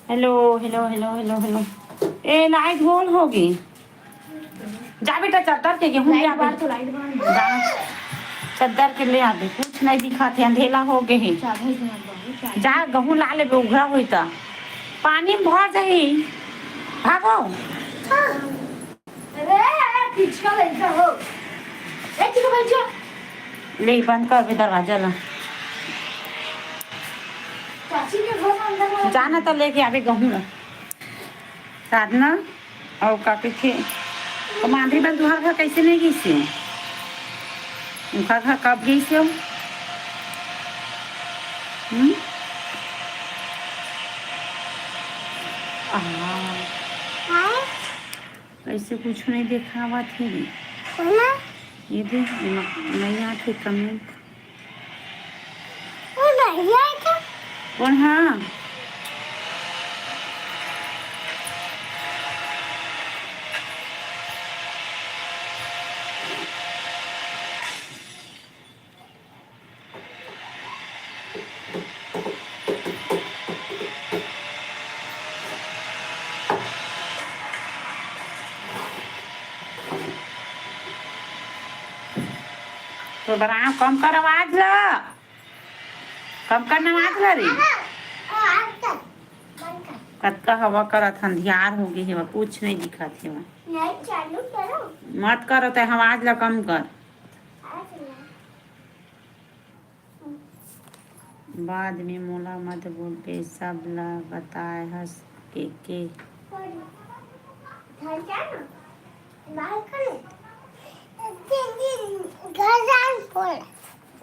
Hello, hello, hello, hello, hello. ए, लाइट गोल होगे। जा बेटा, चद्दर के गेहूं ले आबे। जा, चद्दर के ले आबे, कुछ नहीं दिखत हे, अंधेला हो गए हे। जा, गेहूं ला लेबे, उघरा होई त। पानी में भर जाही। भागो। अरे, पिचका लइका हो। ए, चिको भाई, जो। ले, बंद कर बे दरवाजा ला। चाची के घर में अंदर में जाना त लेके आबे गेहूं ला। साधना, अउ का कहिथे, तो मांधरी बन तुहार घर कैसे नहीं गई से? उनका घर कब गई से? हम्म? आ। हाँ? ऐसे कुछ नहीं देखावत हे रे। बोला? ये दे, एमा नहीं आथे comment। वो नहीं आए क्या? कौन? हाँ। तो बराम कम कर आवाज ला, कम कर ना आवाज ला रे। कतका हवा करत, अंधियार हो गए हेवा, कुछ नहीं दिखत हेवा। नहीं, चालू करो। मत करो, ते आवाज ला कम कर। बाद में मोला मत बोलबे, सब ला बताए हस के के।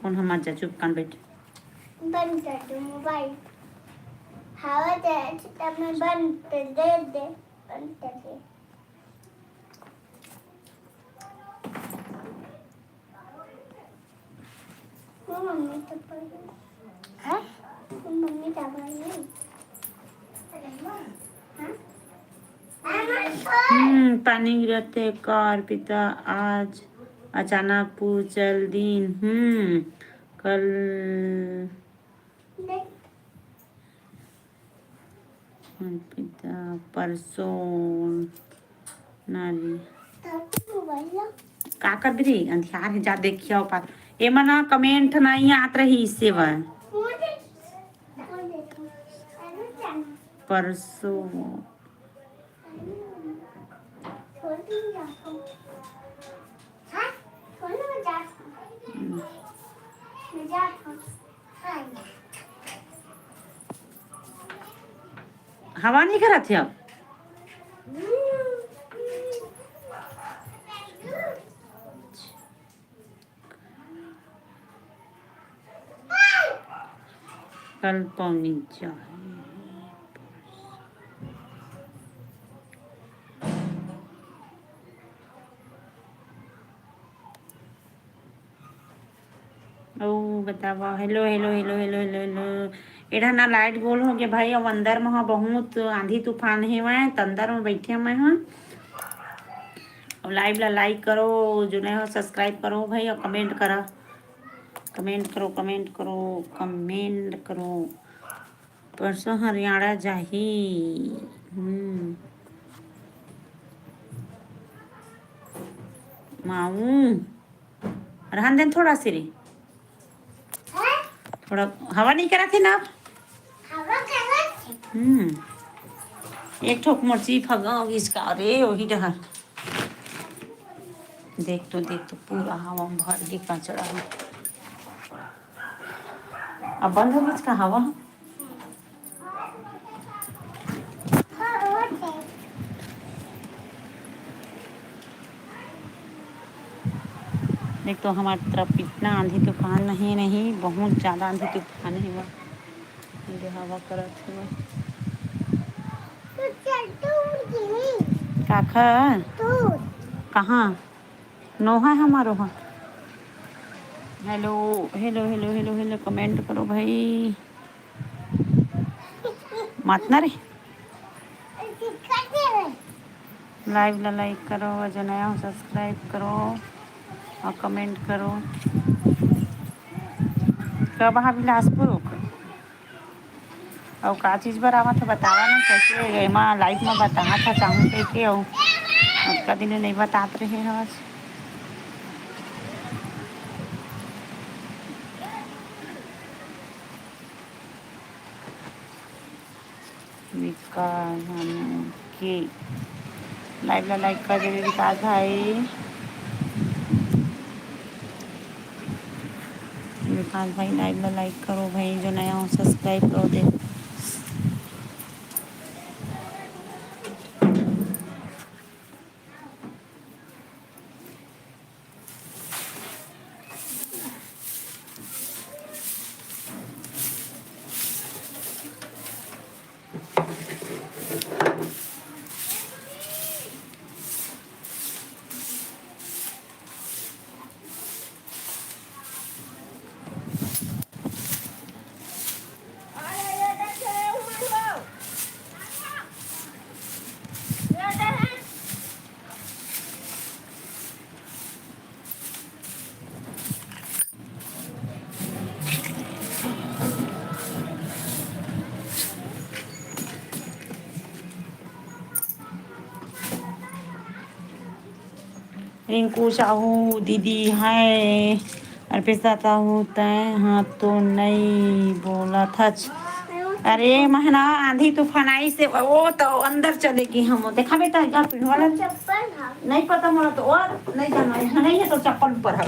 कौन हम? जा, चुप कान बैठ। बंद कर दो मोबाइल। हवा दे, तब मैं बंद कर दे, दे, बंद कर दे। वो मम्मी तो पढ़ रही। हाँ? वो मम्मी तो पढ़ रही। हाँ? हम्म, पानी गिरत हे का अर्पिता? आज अचानक पूछल दिन। हम्म, कल अर्पिता, परसों नारी। का कर दे रे? अंधियार हे, जा देखियो पार। एमा ना comment नहीं आत रही, इसे बर। परसों। हम्म। हवा नहीं करत हे अब। कल पौनी चाहे। अउ बतावा, hello, hello, hello, hello, hello, hello। एढ़ा ना light गोल हो गया भाई, अब अंदर में ह बहुत आंधी तूफान हेवय, त अंदर में बैठे मैं ह। अब live ला like करो, जो नए हो subscribe करो भाई, और comment करा, comment करो, comment करो, comment करो। परसों हरियाणा जाही। हम्म। माऊ, रहन देन थोड़ा सी रे। थोड़ा हवा नहीं करा थे ना। हवा करा थे। हम्म। एक ठोक मोर चीफ हगा इसका, अरे वही डहर। देख तो, देख तो, पूरा हवा में भर के कचरा है। अब बंद हो गई इसका हवा। देख तो, हमारे तरफ इतना आंधी तूफान नहीं, नहीं, बहुत ज़्यादा आंधी तूफान है। ये हवा करत है। काखर? कहाँ? नोहा है हमारो हा। Hello, hello, hello, hello, hello, comment करो भाई। मत ना रे। Live ला like करो, जो नया हो subscribe करो और comment करो। कब हा बिलासपुर होकर? अउ का चीज बर आवत हे बतावा ना, कैसे एमा live में बतावत हे चाहूँ कहिके, अउ अतका दिन नहीं बतात रहे हवस। विकास भानु के live ला like कर देवे विकास भाई। विकास भाई live ला like करो भाई, जो नया हो subscribe करो दे। रिंकू साहू दीदी, हाय। अर्पिता साहू, तैं हा तो नई बोलत हच। अरे महना, आंधी तूफान आई से, ओ तो अंदर चले गई हम। देखा बेटा, एक बार पिढ़वा ला। चप्पल हा। नहीं पता मोला तो, और नहीं जाना है, नहीं है तो चप्पल ऊपर है।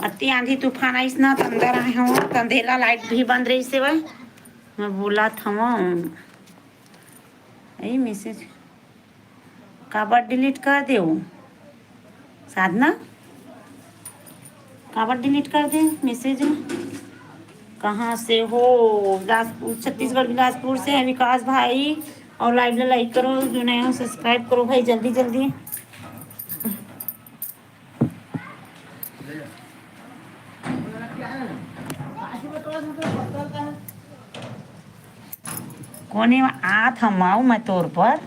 अति आंधी तूफान आइस ना, त अंदर आए हूँ, त अंधेला light भी बंद रही से वह। मैं बोलत हूँ, यही message काबर delete कर दे साधना, काबर delete कर दे message? कहाँ से हो? बिलासपुर, छत्तीसगढ़, बिलासपुर से है विकास भाई। और live ला like करो, जो नया हो subscribe करो भाई, जल्दी जल्दी। कोने में आत हम आऊ मैं तोर पर।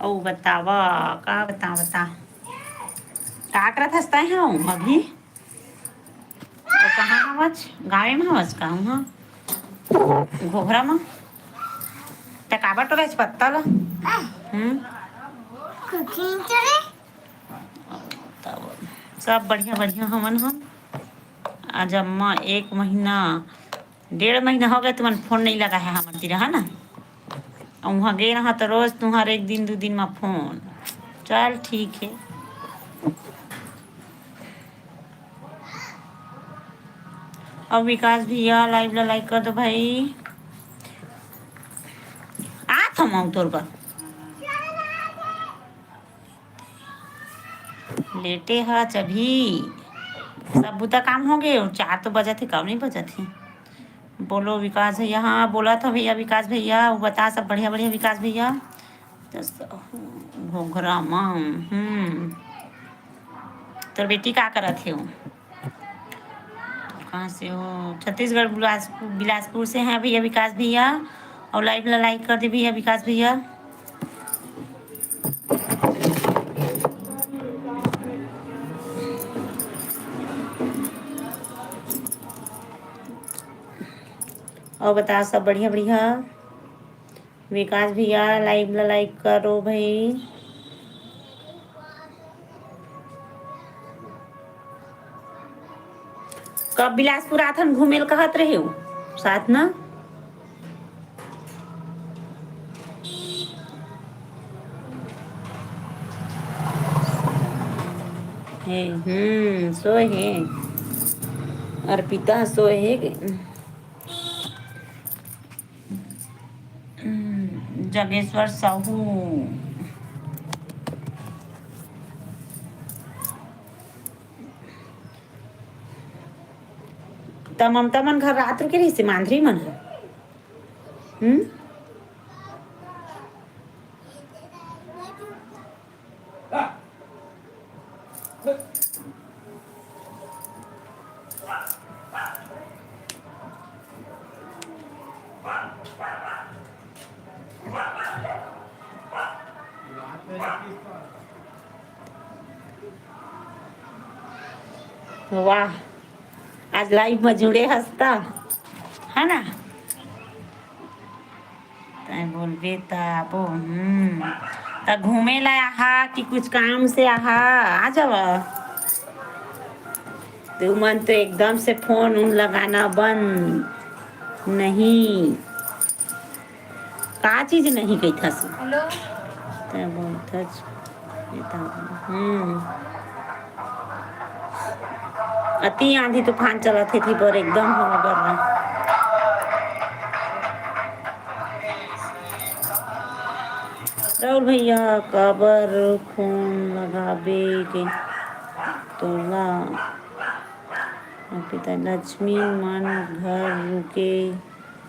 अउ बतावा, का बता, बता। का करत हस तैं हम अभी? तो कहाँ हवच? गाँवे में हवच का? हाँ। घोघरा में? त काबर टोरे हस पत्ता ला? हम्म? कुकिंग करे? तब सब बढ़िया, बढ़िया हमन हम। आज अम्मा एक महीना डेढ़ महीना हो गए तुमन फोन नहीं लगा है हमर तीर, है ना? वहाँ गए रहा तो रोज तुम्हारे एक दिन दो दिन में फोन। चल ठीक है। अब विकास भैया live ला like कर दो भाई। आ थमाऊ तोर बर। लेटे हच अभी, सब बुता काम हो गए। और चार तो बजत हे, कब नहीं बजत हे? बोलो विकास भैया। हाँ, बोलत हँव भैया, विकास भैया, वो बता सब बढ़िया बढ़िया विकास भैया। तो स-, घोघरा मा, हम्म, तोर बेटी का करत हे वो? कहाँ से हो? छत्तीसगढ़ बिलासपुर, बिलासपुर से हैं भैया विकास भैया। और live ला like कर दे भैया विकास भैया। और बता सब बढ़िया बढ़िया। विकास भैया, live ला like करो भाई। कब बिलासपुर आथन घूमे ल कहत रहे हो साथ ना? हे, हम्म, सोए हे। अर्पिता सोए हे। हम्म, जगेश्वर साहू। त ममता मन घर रात रुके रहिसे मांधरी मन ह। हम्म? वाह, आज live में जुड़े हस त, है ना? तैं बोलबे त आबो। हम्म, त घूमे ला आहा कि कुछ काम से आहा? आ जावा। तुमन तो एकदम से फोन उन लगाना बंद। नहीं, का चीज नहीं कहिथस? हेलो। तैं बोलथस, ये तो, हम्म। अति आंधी तूफान चलत हे, थी पर एकदम हवा कर रहा। राहुल भैया, काबर फोन लगाबे के तोला? पिता लक्ष्मी मन घर रुके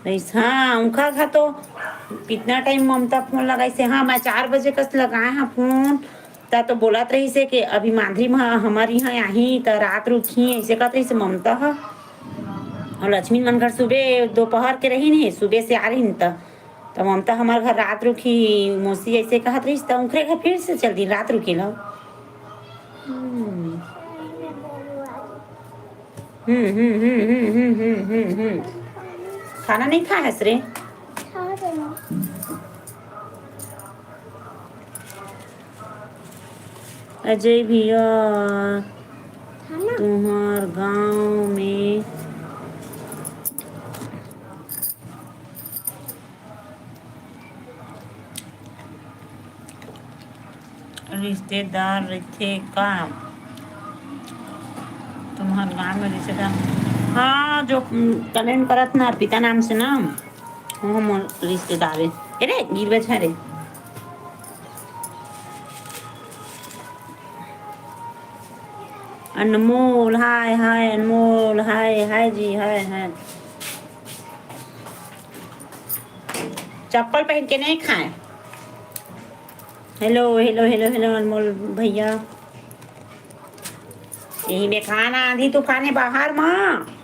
रहिस। हाँ, उनका घर तो कितना टाइम ममता फोन लगाइस हे। हाँ, मैं चार बजे कस लगाए हाँ फोन, त तो बोलत रहिस हे कि अभी मांधरी म हमर इहाँ आही त रात रुकही, ऐसे कहत रहिस हे ममता ह। और लक्ष्मी मन घर सुबह दोपहर के रहिन हे, सुबह से आ रहिन त, त ममता हमर घर रात रुकही, मौसी ऐसे कहत रहिस त उनकरे घर फिर से चल दिन रात रुके ला। हम्म। हम्म, हम्म, हम्म। खाना नहीं खाए हस रे? अजय भैया, तुम्हार गांव में रिश्तेदार रहिथे का? तुम्हार गांव में रिश्तेदार? हाँ, जो, उम, comment करत ना अर्पिता नाम से ना, वो हमर रिश्तेदार है। ए रे, गिरबे छा रे। अनमोल, हाय, हाय, अनमोल, हाय, हाय जी, हाय, हाय। चप्पल पहन के नहीं खाए। हेलो, हेलो, हेलो, हेलो, अनमोल भैया। यही में खाना आंधी तूफान है बाहर माँ।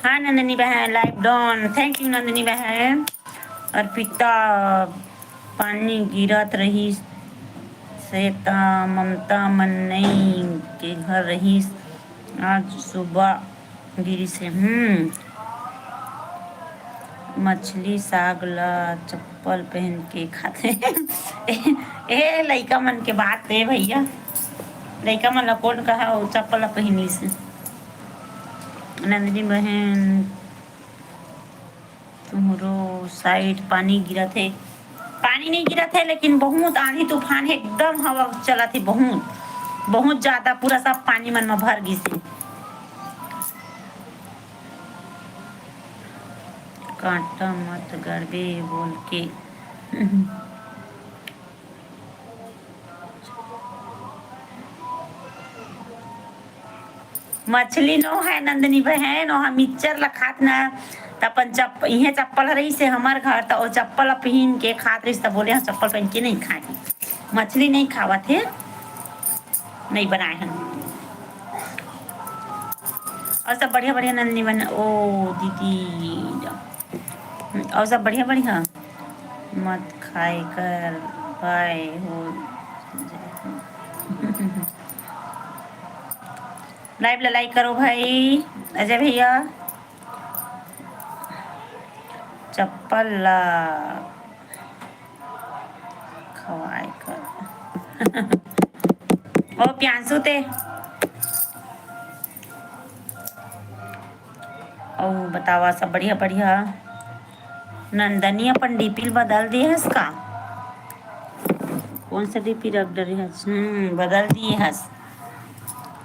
हाँ नंदिनी बहन, live done। Thank you Nandini बहन। अर्पिता, पानी गिरत रहिस से त ममता मन नई के घर रहिस, आज सुबह गिरिस हे। हम्म, मछली साग ला चप्पल पहन के खाथे। ए, ए लइका मन के बात ए भैया, लइका मन ला कोन कहा वो चप्पल ला पहिनिस हे। नंदिनी बहन, तुम्हरो side पानी गिरत हे? पानी नहीं गिरत हे, लेकिन बहुत आंधी तूफान हे, एकदम हवा चलत हे, बहुत, बहुत ज्यादा, पूरा सब पानी मन में भर गिस हे। कांटा मत गड़बे बोल के। मछली नो है नंदनी बहन, ओहा मिक्सचर ला खात ना, त अपन चप-, इहे चप्पल रहिस हे हमर घर, त ओ चप्पल ला पहिन के खात रहिस, त बोले, "हम चप्पल पहिन के नहीं खाए, मछली नहीं खावत हे, नहीं बनाए हन।" और सब बढ़िया बढ़िया नंदनी बहन, ओ दीदी, और सब बढ़िया बढ़िया, मत खाए कर, बाय हो। लाइव ला लाइक करो भाई, अजय भैया। चप्पल ला खवाए कर। ओ प्रियांशु ते। अउ बतावा, सब बढ़िया बढ़िया? नंदनी अपन डीपी बदल दिए हस का? कौन सा डीपी रख डरे हस? हम्म, बदल दिए हस।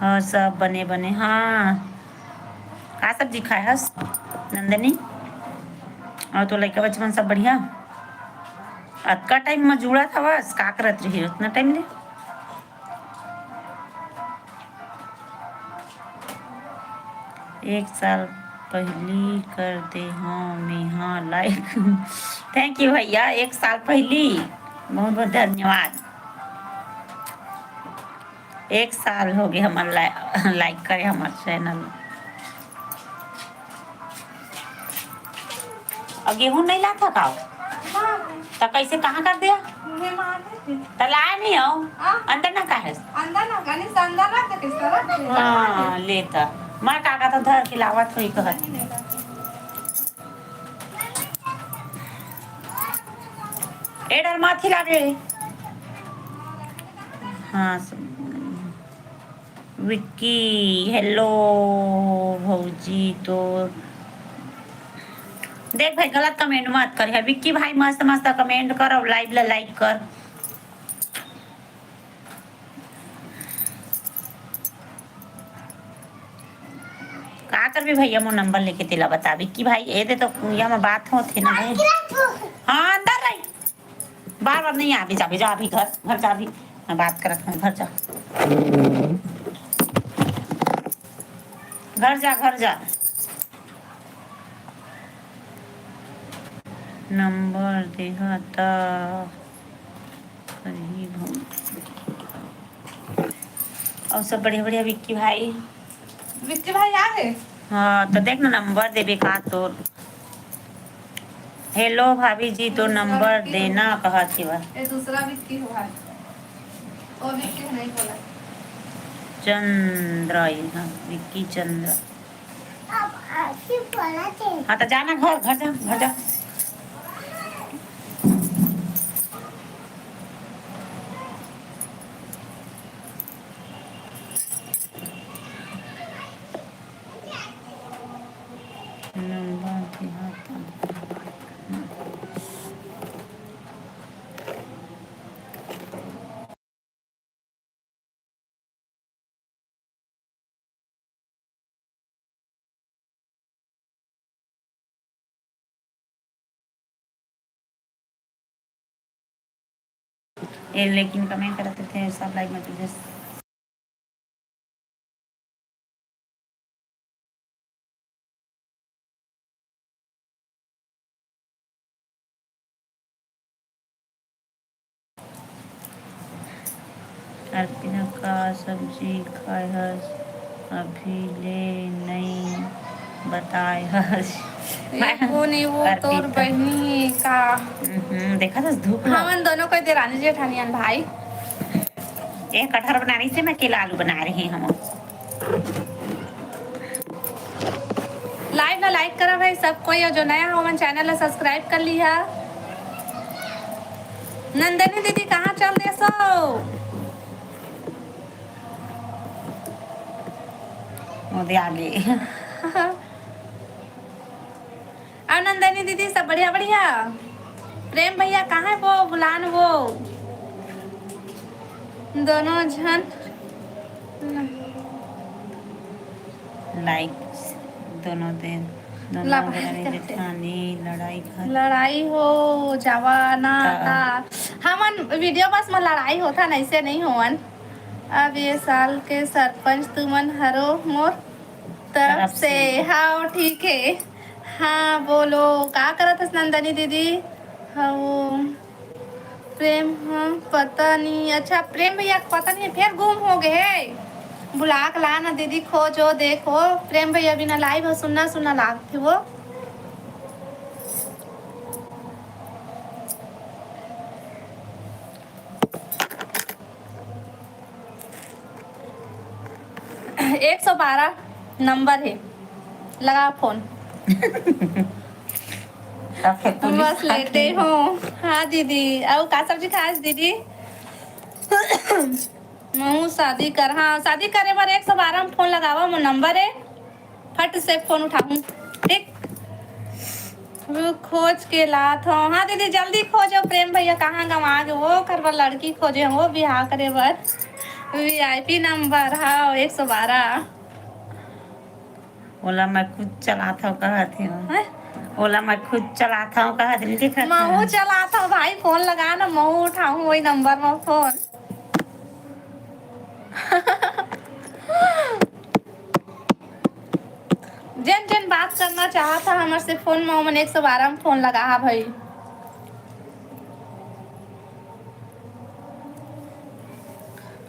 हाँ, सब बने बने। हाँ, का सब्जी खाए हस नंदनी? और तो लइका बच्चा मन सब बढ़िया? अतका टाइम म जुड़त हवस, का करत रही उतना टाइम ले? एक साल पहिली कर दे हव मेहा लाइक। Thank you भैया, एक साल पहिली, बहुत बहुत धन्यवाद। एक साल हो गए हमर ला-, लाइक करे हमर चैनल। अउ गेहूं नहीं लाथा का? त कैसे, कहाँ कर दिया? त लाए नहीं हो? हाँ। अंदर ना का है? अंदर ना, गणेश अंदर रख दे, किस तरह से? हाँ, ले त। मैं काका तो धर के लावत होई कहत। ए डर माथी लागे। हाँ, सब। विक्की, हेलो भौजी। तो देख भाई, गलत कमेंट मत कर। विक्की भाई, मस्त मस्त कमेंट कर और लाइव ला लाइक कर। का करबे भैया, मोर नंबर लेके तेला बता विक्की भाई। ए दे तो कुइया में बात होत हे ना भाई। हाँ, अंदर रही। बार बार नहीं आबे, जाबे, जा अभी घर, घर जा अभी। मैं बात करत हूँ, घर जा। घर जा, घर जा। नंबर देहा त करही भौजी। और सब बढ़िया बढ़िया विक्की भाई। विक्की भाई आ गए? हाँ, तो देख ना, नंबर देबे का तोर। हेलो भाभी जी, तो दूसरा नंबर विक्की देना हो। कहत हे बा। ये दूसरा विक्की हो भाई। वो विक्की नहीं बोला। चंद्र, ये हाँ, विक्की चंद्र। अब आके बोला थे। हाँ, तो जाना घर, घर जा, घर जा। नंबर दिहा त। ए, लेकिन कमेंट करत रहिथे, सब लाइक में तुझे। अर्पिता का सब्जी खाए हस, अभी ले नई बताए हस। ये कोन ए वो तोर अर्पिता। बहिनी का? हम्म, देखा था धूप ला। हमन दोनों कोई देरानी जेठानी अन भाई। ये कटहर बना रही से, मैं अकेला आलू बना रही हूँ। लाइव ला लाइक करा भाई सब कोई, और जो नया हो हमन चैनल ला सब्सक्राइब कर लिहा। नंदनी दीदी कहाँ चल दे सो? मोदी आगे। अउ नंदनी दीदी, सब बढ़िया, बढ़िया? प्रेम भैया, कहाँ है वो? बुलान वो। दोनों झन। लाइक दोनों दे। ननद ला भाई रानी कहते। जेठानी लड़ाई घर। लड़ाई हो जावा ना ता। ता। हमन वीडियो बस में लड़ाई होता, ऐसे नहीं होवन। अब ये साल के सरपंच तुमन हरो मोर तरफ तरफ से। से। हाँ, ठीक है। हाँ, बोलो, का करत हस नंदनी दीदी? हाँ, वो प्रेम, हाँ, पता नहीं। अच्छा, प्रेम भैया के पता नहीं, फिर गुम हो गए है। बुला के ला ना दीदी, खोजो, देखो। प्रेम भैया बिना लाइव हो, सुन्ना सुन्ना लागथे वो। एक सौ बारह नंबर है, लगा फोन। अब फिर पुलिस बस आ लेटे गई। हूँ। हाँ दीदी, अउ का सब्जी खास दीदी? महू शादी कर, हाँ, शादी करे बर एक सौ बारह में फोन लगावा, मोर नंबर है, फट से फोन उठाहूँ। ठीक, वो खोज के लात हूँ। हाँ दीदी, जल्दी खोजो, प्रेम भैया कहाँ गंवा गे, वो कर बर लड़की खोजे, वो बिहाव करे बर। वीआईपी नंबर, हाँ, एक सौ बारह। ओला मैं खुद चलात हव कहत हे। हैं? ओला मैं खुद चलात हव कहत हे, देखत महू हव। चलात हव भाई, फोन लगा ना, महू उठाहूँ वही नंबर में फोन। जेन जेन बात करना चाहत हा हमर से फोन में, ओमन एक सौ बारह में फोन लगा हा भाई।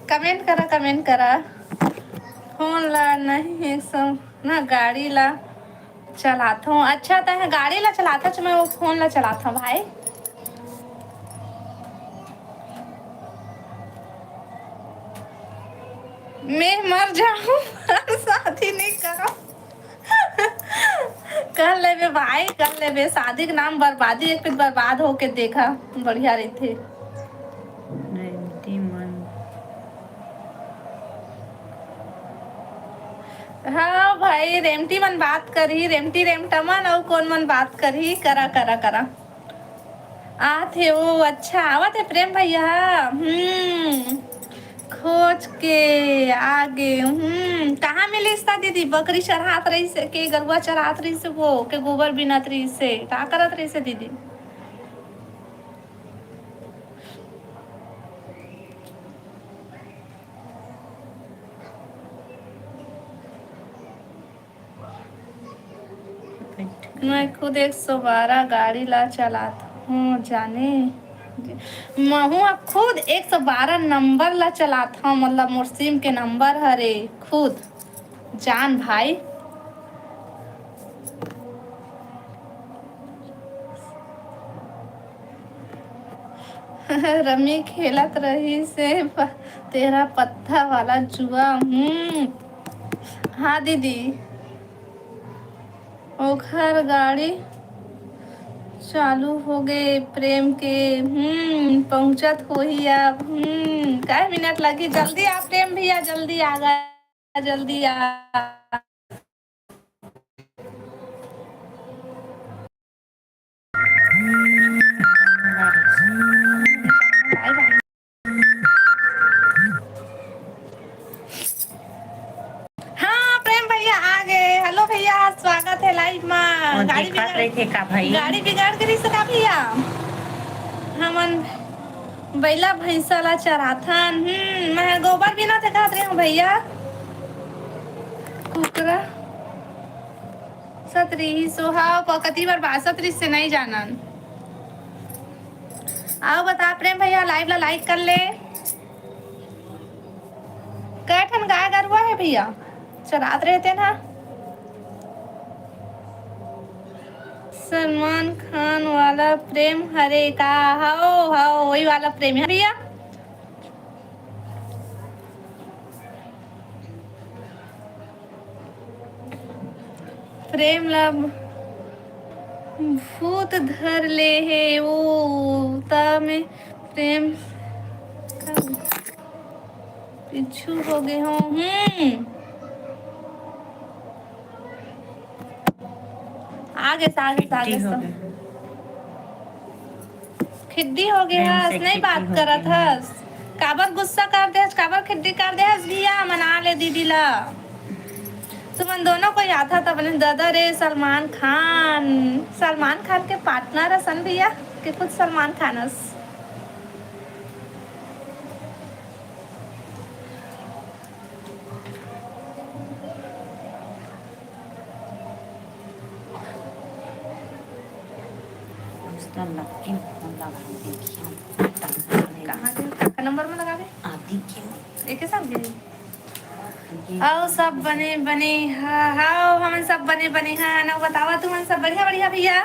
कमेंट करा, कमेंट करा। फोन ला नहीं, एक सौ ना, गाड़ी ला चलात हूँ। अच्छा, तैं गाड़ी ला चलात हस, मैं वो फोन ला चलात हूँ भाई। मैं मर जाऊँ, शादी नहीं करो। कर लेबे भाई, कर लेबे। शादी के नाम बर्बादी, एक पीत बर्बाद होके देखा, बढ़िया रहिथे। रेमटी मन। हाँ भाई, रेमटी मन बात करही, रेमटी रेमटा मन, अउ कोन मन बात करही, करा, करा, करा। आत हे वो, अच्छा, आवत हे प्रेम भैया। हम्म, खोज के आगे, हम्म, कहाँ मिलिस ता दीदी? बकरी चरात रहिस के, गरुआ चरात रहिस वो, के गोबर बिनत रहिस, का करत रहिस दीदी? मैं खुद एक सौ बारह गाड़ी ला चलात हूँ जाने। महू अब खुद एक सौ बारह नंबर ला चलात हूँ, मतलब मोर सिम के नंबर हरे खुद जान भाई। रमी खेलत रहिस हे प-, तेरा पत्ता वाला जुआ। हम्म, हाँ दीदी, ओखर गाड़ी चालू हो गे प्रेम के। हम्म, पहुँचत होही अब। हम्म, काय मिनट लगही? जल्दी आ प्रेम भैया, जल्दी आ गा, जल्दी आ। हाँ, प्रेम भैया आ गे। हेलो भैया, स्वागत हे लाइव मा। और गाड़ी देखत बिगड़, रहिथे का भाई? गाड़ी बिगड़ गे रहिस का भैया? हमन बइला भैंसा ला चराथन। हम्म, मैं गोबर बिनत हे कहत रहे हूँ भैया। कुकरा सत रहिस, ओ हा, प-, कति बार बासत रहिस से नहीं जानन। आओ बता प्रेम भैया, लाइव ला लाइक कर ले। कै ठन गाय गरुआ हे भैया, चरात रहिथे ना। सलमान खान वाला प्रेम हरे का? हव, हव, वही वाला प्रेम हे भैया। प्रेम ला भूत धर ले हे, ओ ता में प्रेम पीछू हो गे हो। हम्म, आगे से, आगे से, आगे से। खिद्दी हो गे हस, नहीं बात करत हस। काबर गुस्सा कर दे हस, काबर खिद्दी कर दे हस भैया, मना ले दीदी ला। तुमन दोनों कोई आथा त बने दादा रे सलमान खान, सलमान खान के पार्टनर असन भैया कि खुद सलमान खान अस। उसका लकी फोन लगा देखिए। कहाँ के? काका नंबर में लगावे? आदि के। एके साथ गए। अउ सब बने बने ह-, हाव, हमन सब बने बने ह। ना बतावा तुमन सब बढ़िया बढ़िया भैया?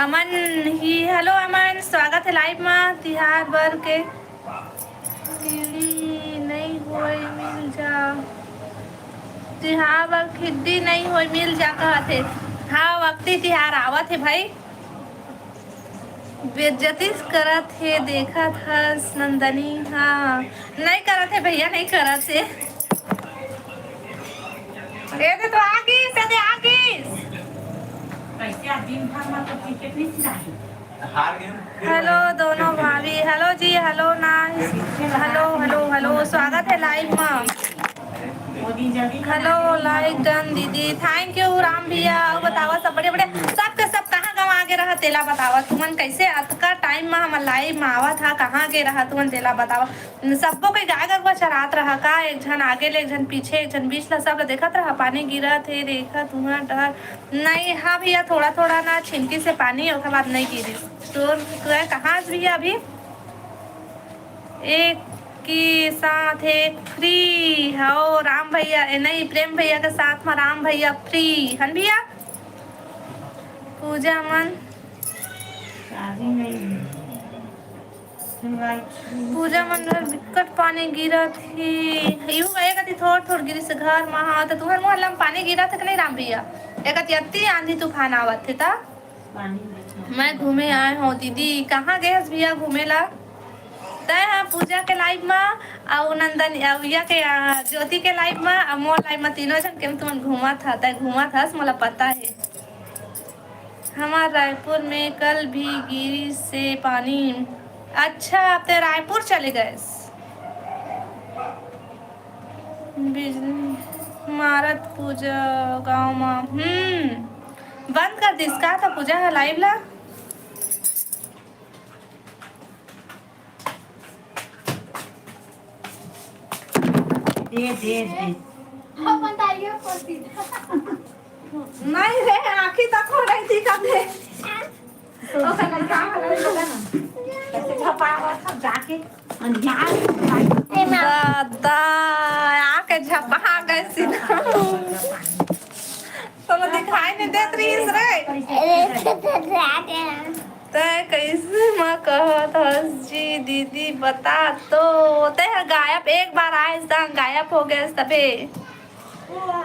अमन ही, हेलो अमन, स्वागत है लाइव मा। तिहार बर के किड़ी नई होय मिल जा, तिहार बर खिड्डी नई होय मिल जा कहत हे। हाँ, वक्ती तिहार आवत हे भाई। बेइज्जती करत हे, देखत हस नंदनी। हाँ, नई करत हे भैया, नई करत हे। ए दे तो आ गिस, ए दे आ गिस। कैसे आज दिन भर मतलब क्रिकेट नहीं खिलाए? हेलो दोनों भाभी, हेलो जी, हेलो ना, हेलो हेलो हेलो, स्वागत है लाइव मा। हेलो लाइक डन दीदी, थैंक यू राम भैया। अउ बतावा सब बड़े बड़े, सबके सब कहाँ गंवा गे रहा तेला बतावा। तुमन कैसे अतका टाइम मा हमर लाइव मा आवत हा, कहाँ गे रहा तुमन तेला बतावा। सब्बो के गाय गरुवा चरात रहा का, एक झन आगे ले, एक झन पीछे, एक झन बीच ला, सब ला देखत रहा। पानी गिरत हे, देखत हुआ डर नहीं। हाँ भैया, थोड़ा थोड़ा ना छिनकी से पानी, ओकर बाद नहीं गिरी। तोर, तोर कहाँ भैया अभी? एक के साथ एक फ्री हो राम भैया, ए नहीं, प्रेम भैया के साथ में राम भैया फ्री हन भैया। पूजा मन, पूजा मन घर बिकट पानी गिरत हे। यू एक अति थोड़ थोड़ गिरिस घर मा। हाँ, तो तुहर मोहल्ला में पानी गिरत हे कि नहीं राम भैया? एक अति अति आंधी तूफान आवत हे ता। मैं घूमे आए हूँ दीदी। कहाँ गए हस भैया घूमे ला? तय हा पूजा के लाइव मा, अउ नंदन, अउ या के, आ, ज्योति के लाइव मा, अउ मोर लाइव मा, तीनों झन के तुमन घूमत हा, तय घूमत हस, मोला पता हे। हमार रायपुर में कल भी गिरी से पानी। अच्छा, अब ते रायपुर चले गए। बिजली मारत पूजा गाँव मा। हम्म, बंद कर दिस का था पूजा ह लाइव ला? दे, दे, दे। अपन दाइयो को सीधा। नहीं रे, आँखी तक हो रही थी कब से। ओकर लड़का वाला भी होगा ना। कैसे झपा हुआ था जाके। दादा, आके झपा गए सीधा। तो दिखाई नहीं देत रहीस रे। तय कैसे माँ कहत हस जी, दीदी बता तो। तय ह गायब, एक बार आए सा गायब हो गए तबे।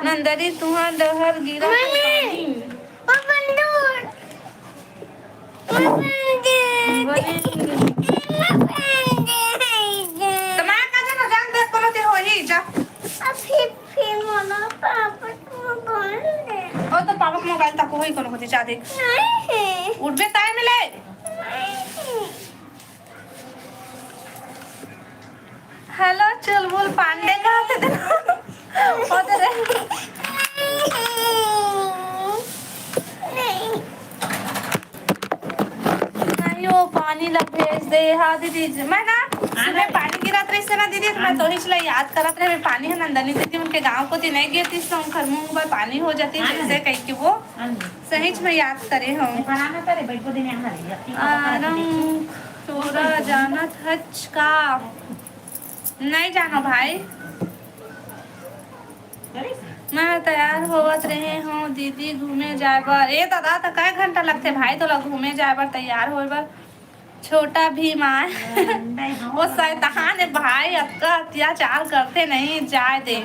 नंदनी तुहा डहर गिरा मम्मी, पानी। ओ बंदू। ओ बंदू। बने। ओ बंदू। त मैं का जानो, जान दे कोनो ते होही, जा। अब फिर, फिर मोला पापा को मोबाइल दे। ओ तो पापा को मोबाइल तक होही कोनो होती, जा देख। नहीं। उठबे ताय मिले। नहीं। हेलो चुलबुल पांडे, कहाँ थे तेरा? ओ तेरे। नहीं, वो पानी ला भेज दे। हाँ दीदी, मैं ना सुबह पानी गिरत रहिस ना दीदी, तो मैं तोहिच ला याद करत रहे। पानी है नंदनी दीदी, उनके गाँव कोती नहीं गिरतिस, तो उनकर मुँह पर पानी हो जाती, जैसे कह के वो सहीच में याद करे हो। आरंग तोरा जानत हच का? नहीं जानो भाई। मैं तैयार होवत रहे हूँ दीदी घूमे जाए बर। ए दादा, त काय घंटा लगथे भाई तोला घूमे जाए बर, तैयार होए बर? छोटा भीम आए। वो शैतान है भाई, अतका अत्याचार करते नहीं, जाए दे।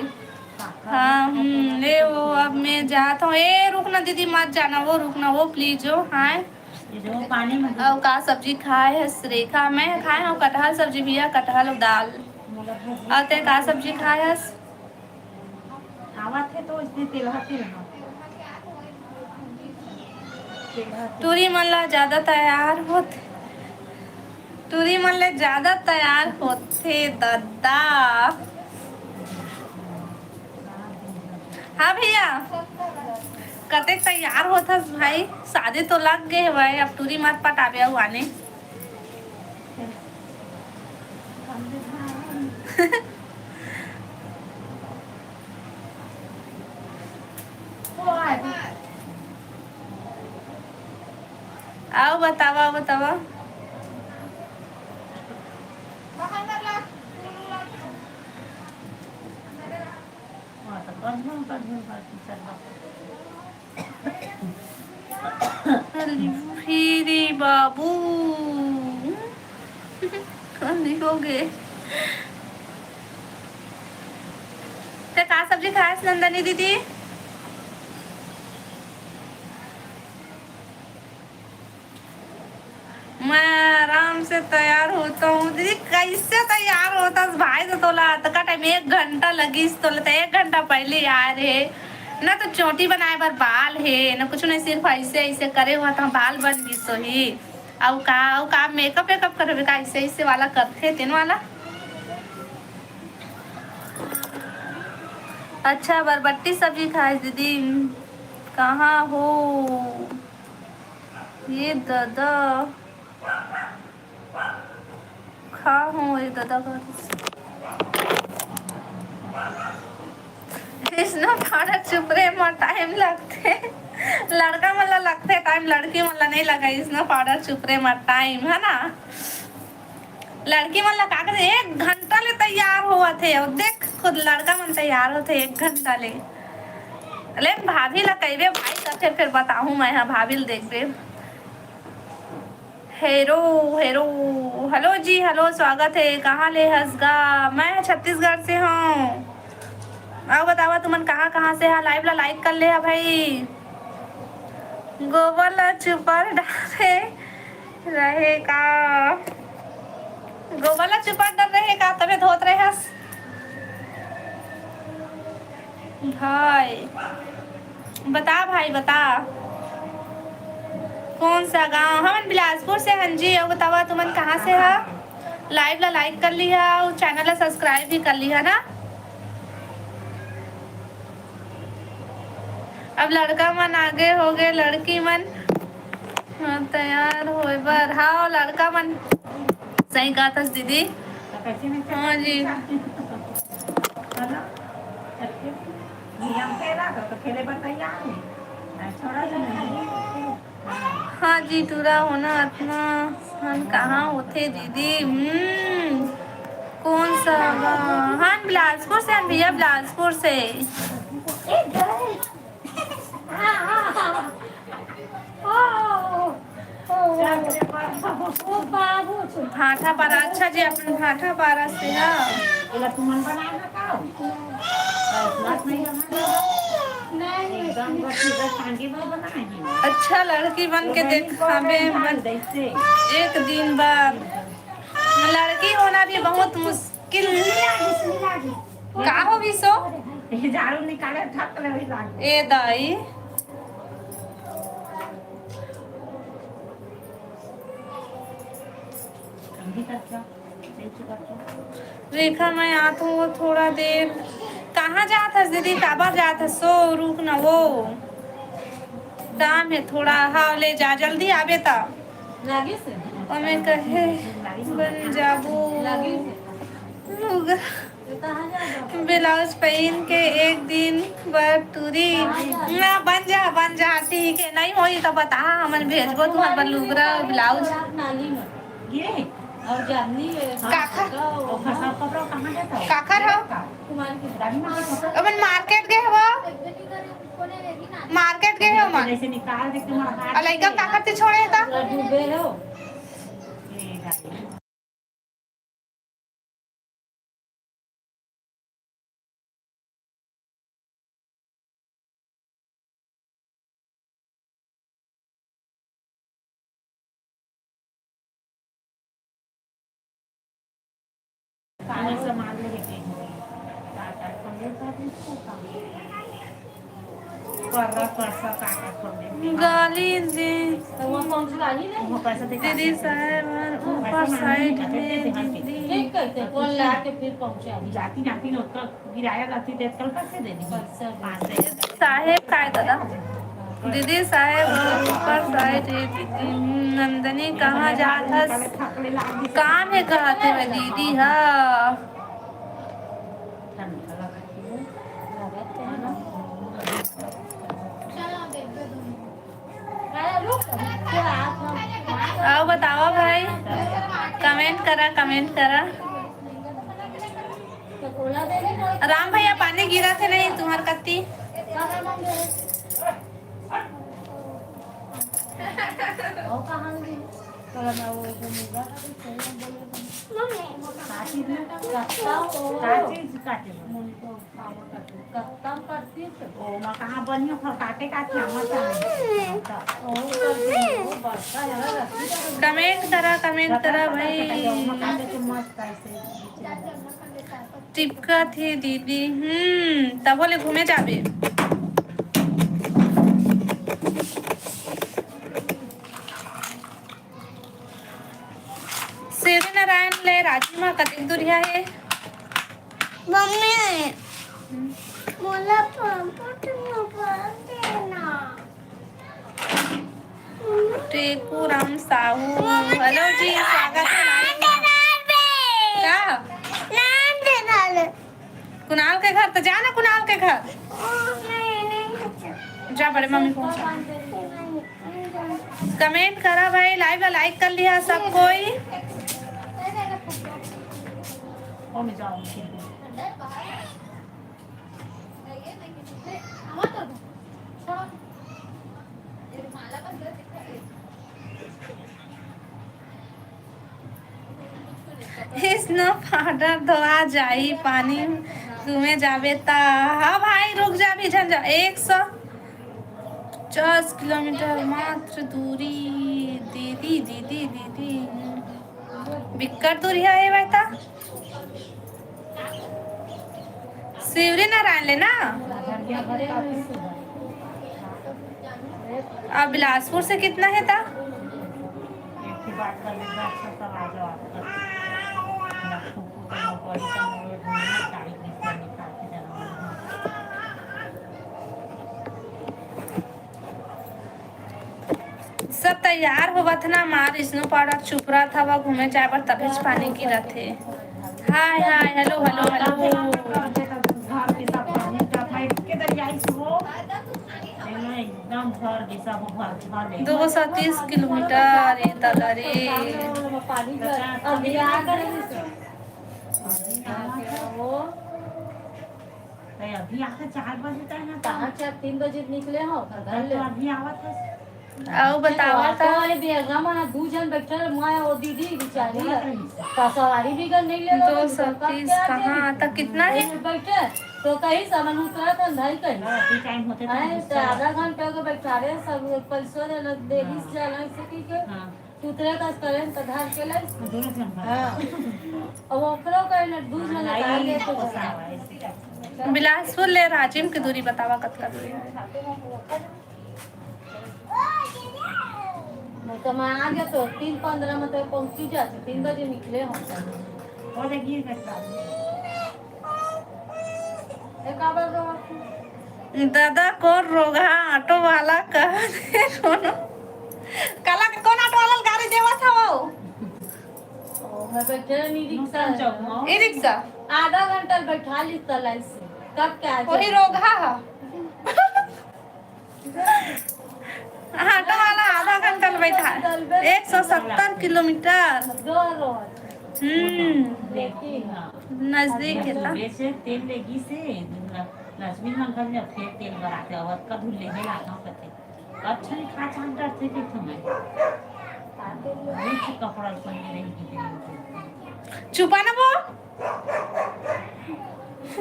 हाँ, हम्म, ले वो, अब मैं जात हूँ। ए, रुक ना दीदी, मत जाना, वो रुक ना, वो प्लीज, ओ, हाँ। अउ का सब्जी खाए हस रेखा? मैं खाए हूँ कटहल सब्जी भैया, कटहल अउ दाल। अउ ते का सब्जी खाए हस? आवत हे तो इसने तेलहा तेलहा। टूरी मन ला ज्यादा तैयार होत, टूरी मन ले ज्यादा तैयार होथे ददा। हाँ भैया, कतेक तैयार होथस भाई? शादी तो लग गे हवय, अब टूरी मत पटाबे अउ आने। अउ बतावा, अउ बतावा। अरे रे बाबू, कौन हो गए? ते का सब्जी खास नंदनी दीदी? मैं आराम से तैयार होता हूँ। दीदी, कैसे तैयार होता भाई? तो तोला अतका टाइम, एक घंटा लगिस तोला, तो एक घंटा पहले आए रहे ना। तो चोटी बनाए बर बाल हे ना, कुछ नहीं, सिर्फ ऐसे ऐसे करे हुआ था, बाल बन गिस होही। अउ का, अउ का मेकअप वेकअप करबे का? ऐसे ऐसे वाला करथे तेन वाला। अच्छा, बरबट्टी सब्जी खाए दीदी, कहाँ हो? ये दादा, खा हो ये दादा का। स्नो पाउडर चुपरे म टाइम लगथे, लड़का मन ला लगथे टाइम, लड़की मन ला नहीं लगा स्नो पाउडर चुपरे म टाइम, है ना? लड़की मन ला का करे, एक घंटा ले तैयार होवत हे। अउ देख, खुद लड़का मन तैयार होथे एक घंटा ले। ले भाभी ला कहिबे भाई, त फिर, फिर बताहूँ मैं, हाँ, भाभी ला देखबे। हेरो, हेरो, हेलो जी, हेलो, स्वागत है। कहाँ ले हस गा? मैं छत्तीसगढ़ से हूँ। अउ बतावा, तुमन कहाँ कहाँ से हा? लाइव ला लाइक कर ले हा भाई। गोबर ला चुपर डारे रहे का? गोबर ला चुपर डर रहे का, तबे धोत रहे हस? भाई बता, भाई बता, कौन सा गांव? हमन बिलासपुर से हन जी। अउ बतावा, तुमन कहाँ से हा? लाइव ला लाइक कर लिहा अउ चैनल ला सब्सक्राइब भी कर लिहा ना। अब लड़का मन आगे हो गए, लड़की मन, हाँ, तैयार होए बर। हाँ, लड़का मन, सही कहत हस दीदी। हाँ जी। हाँ जी, टूरा होना अतना हन कहाँ होथे दीदी? हम्म, कौन सा? हाँ, बिलासपुर से हन भैया, बिलासपुर से। भाठा पारा, अच्छा जी, अपन भाठा पारा से हा। अच्छा, लड़की बन के देखाबे एक दिन बाद। लड़की होना भी बहुत मुश्किल। का हो विशो? झाड़ू निकाले, ठक ले वही लाग। ए दाई। रेखा, मैं आत हूँ थोड़ा देर। कहाँ जात हस दीदी? काबर जात हस? सो रुक न वो, काम है थोड़ा। हाँ, ले जा, जल्दी आबे ता। ओमे कहे बन जाबू। लुगा ब्लाउज पहिन के एक दिन बर टूरी। ना, बन जा, बन जा, ठीक है। नहीं होई तो बता, हमन भेजबो तुहर बर लुगरा ब्लाउज। काखर, काखर हो? अपन मार्केट गए हवा, मार्केट गए हो मन। अउ लइका काखर से छोड़े हे ता? गाली दे। दीदी साहेब, ऊपर साइड में दीदी। जाती नाती लोग का गिराया करती थे, कल कैसे दे दी? साहेब काय दादा? दीदी साहेब, ऊपर साइड में दीदी। नंदनी कहाँ जात हस? काम हे कहत हे दीदी हा। अउ बतावा भाई, कमेंट करा, कमेंट करा। राम भैया, पानी गिरत हे नहीं तुम्हार कत्ती? कमेंट करा, कमेंट करा भाई। टिपका थे दीदी, हम्म, तभो ले घूमे जाबे। शिवरीनारायण ले राजिम कतेक दूरिहा हे? मम्मी, मोला पापा के मोबाइल देना। टेकू राम साहू, हेलो जी, स्वागत हे live में। का? कुणाल के घर तो जा ना, कुणाल के घर। जा बड़े मम्मी को। कमेंट करा भाई, लाइव ला लाइक कर लिहा सब कोई। स्नो पाउडर धोआ जाही, पानी घूमे जाबे त। हाँ भाई, रुक जा, भी झन जा। एक सौ पचास किलोमीटर मात्र दूरी। दीदी, दीदी, दीदी, बिक्कट दूरिहा हे भाई ता। शिवरीनारायण ले ना? अब बिलासपुर से कितना हे ता? सब तैयार होवत ना, मार स्नो पाउडर चुपरा था, वह घूमे जाए बर तभेच पानी गिरत हे। हाय, हाय, हेलो, हेलो, हेलो। दो सौ तीस किलोमीटर, ये दादा रे। अभी आके चार बजे तक ना, कहाँ चार, तीन बजे निकले हो, घर ले। अभी आवत हे। अउ बतावा तो ता। ए बेरा मन दू झन बैठल, मैं अउ दीदी बिचारी। का सवारी भी कर नहीं ले, दो सौ तीस कहाँ तक, कितना हे? बैठे तो कहीं सामान उतरा था, नहीं कहीं। तो आधा घंटा को बैठा रहे सब, पैसों देना, देरी से जाना, इसे की के। हाँ। उतरे का करें तो धार के ले। हाँ। अब ओकरो का ना दू झन का आगे तो। बिलासपुर ले राजिम के दूरी बतावा, कतका दूरी हे? नहीं तो मैं आ गया तो तीन पन्द्रह में तो पहुंची जाती, तीन बजे निकले हम। दादा कोन रोगहा ऑटो वाला कह दे कोनो। काला के कोन ऑटो वाला गाड़ी देवत हवो? ओ, मैं बैठे रहनी रिक्शा। E rickshaw? आधा घंटा बैठा ली तलाई से। कब क्या आ वही जाए? रोगहा हा। ऑटो वाला आधा घंटा ले बैठा, एक सौ सत्तर किलोमीटर। हम्म, नजदीक हे ता। सुबह से तेल लेगी से, लक्ष्मी मंगल में फिर तेल भराते, अवत का धुल ले, ले लाता हूँ कहते। अच्छा नहीं खा, चांद डरते थे तुम्हें। नीचे कपड़ा पहने रहेगी। चुपा ना वो।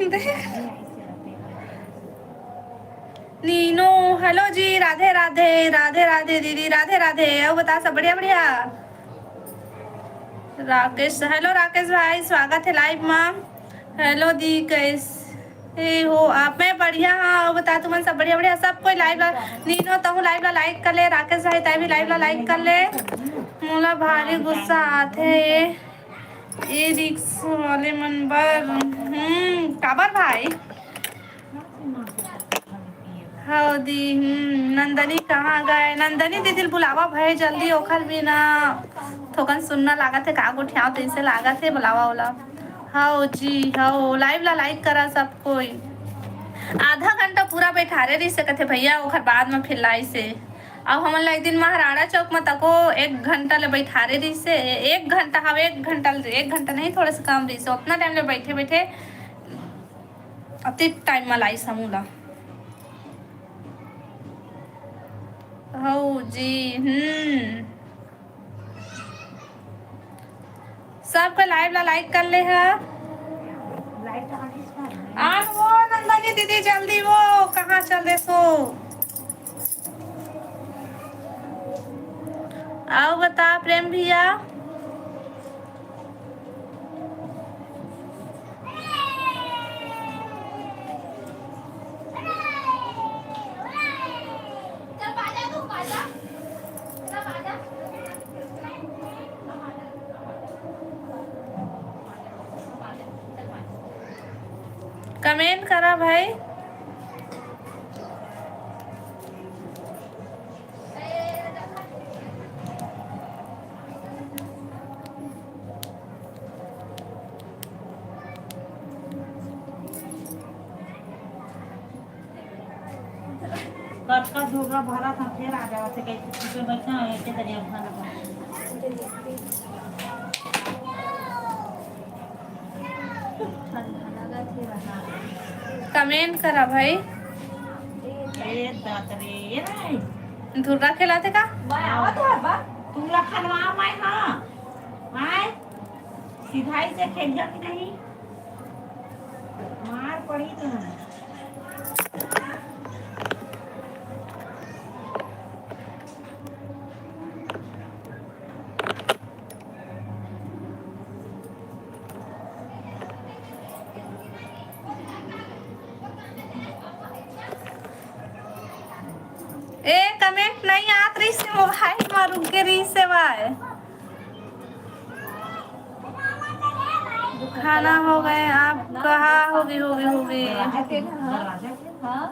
देख। नीनू, हेलो जी, राधे राधे, राधे राधे दीदी, राधे राधे। अउ बता, सब बढ़िया, बढ़िया? राकेश, हेलो राकेश भाई, स्वागत हे लाइव मा। हेलो दी, कैस-, ए हो, आप मैं बढ़िया हाँ, अउ बता तुमन सब बढ़िया, बढ़िया? सब कोई लाइव ला, नीनो तहूँ लाइव ला लाइक कर ले, राकेश भाई तै भी लाइव ला लाइक कर ले। मोला भारी गुस्सा आथे ये, ये रिक्स वाले मन बर। हम्म, काबर भाई? हव दी, हम्म, नंदनी कहाँ गए? नंदनी दीदी ल बुलावा भाई जल्दी, ओखर बिना थोकन सुन्ना लागत हे, का गोठियाव तइसे लागत हे, बुलावा ओला। हव जी, हव, लाइव ला लाइक करा सब कोई। आधा घंटा पूरा बैठारे रहिस हे कथे भैया, ओखर बाद म फिर लाइस हे। अउ हमन ला एक दिन महाराणा चौक म तको एक घंटा ले बैठारे रहिस हे, एक घंटा, हव, एक घंटा, एक घंटा नहीं, थोड़ा सा कम रहिस हे, ओतना टाइम ले बैठे बैठे अतिक टाइम म लाइस हमू ला। हव जी, हम्म। सबके लाइव ला लाइक कर ले हा। आ वो नंदनी दीदी, जल्दी वो, कहाँ चल दे सो? अउ बता प्रेम भैया। कमेंट करा भाई। कतका झोरा भरा था, फेर आ जावा से कइसे चुपे बैठा है, एके दरिया भरा लगा। कमेंट करा भाई। ए दादा रे, ए भाई। धुर्रा खेलाथे का? मैं आवत हूँ बा। तुम लोग खनवा मैं हाँ। मैं सिधाई से खेलिया कि नहीं? मार पड़ी तो। ए, कमेंट नहीं आत रहिस हे, मोबाइल म रुक गे रहिस हे भाई। खाना हो गए, आप कहाँ होगी, होगी, होगी। हाँ,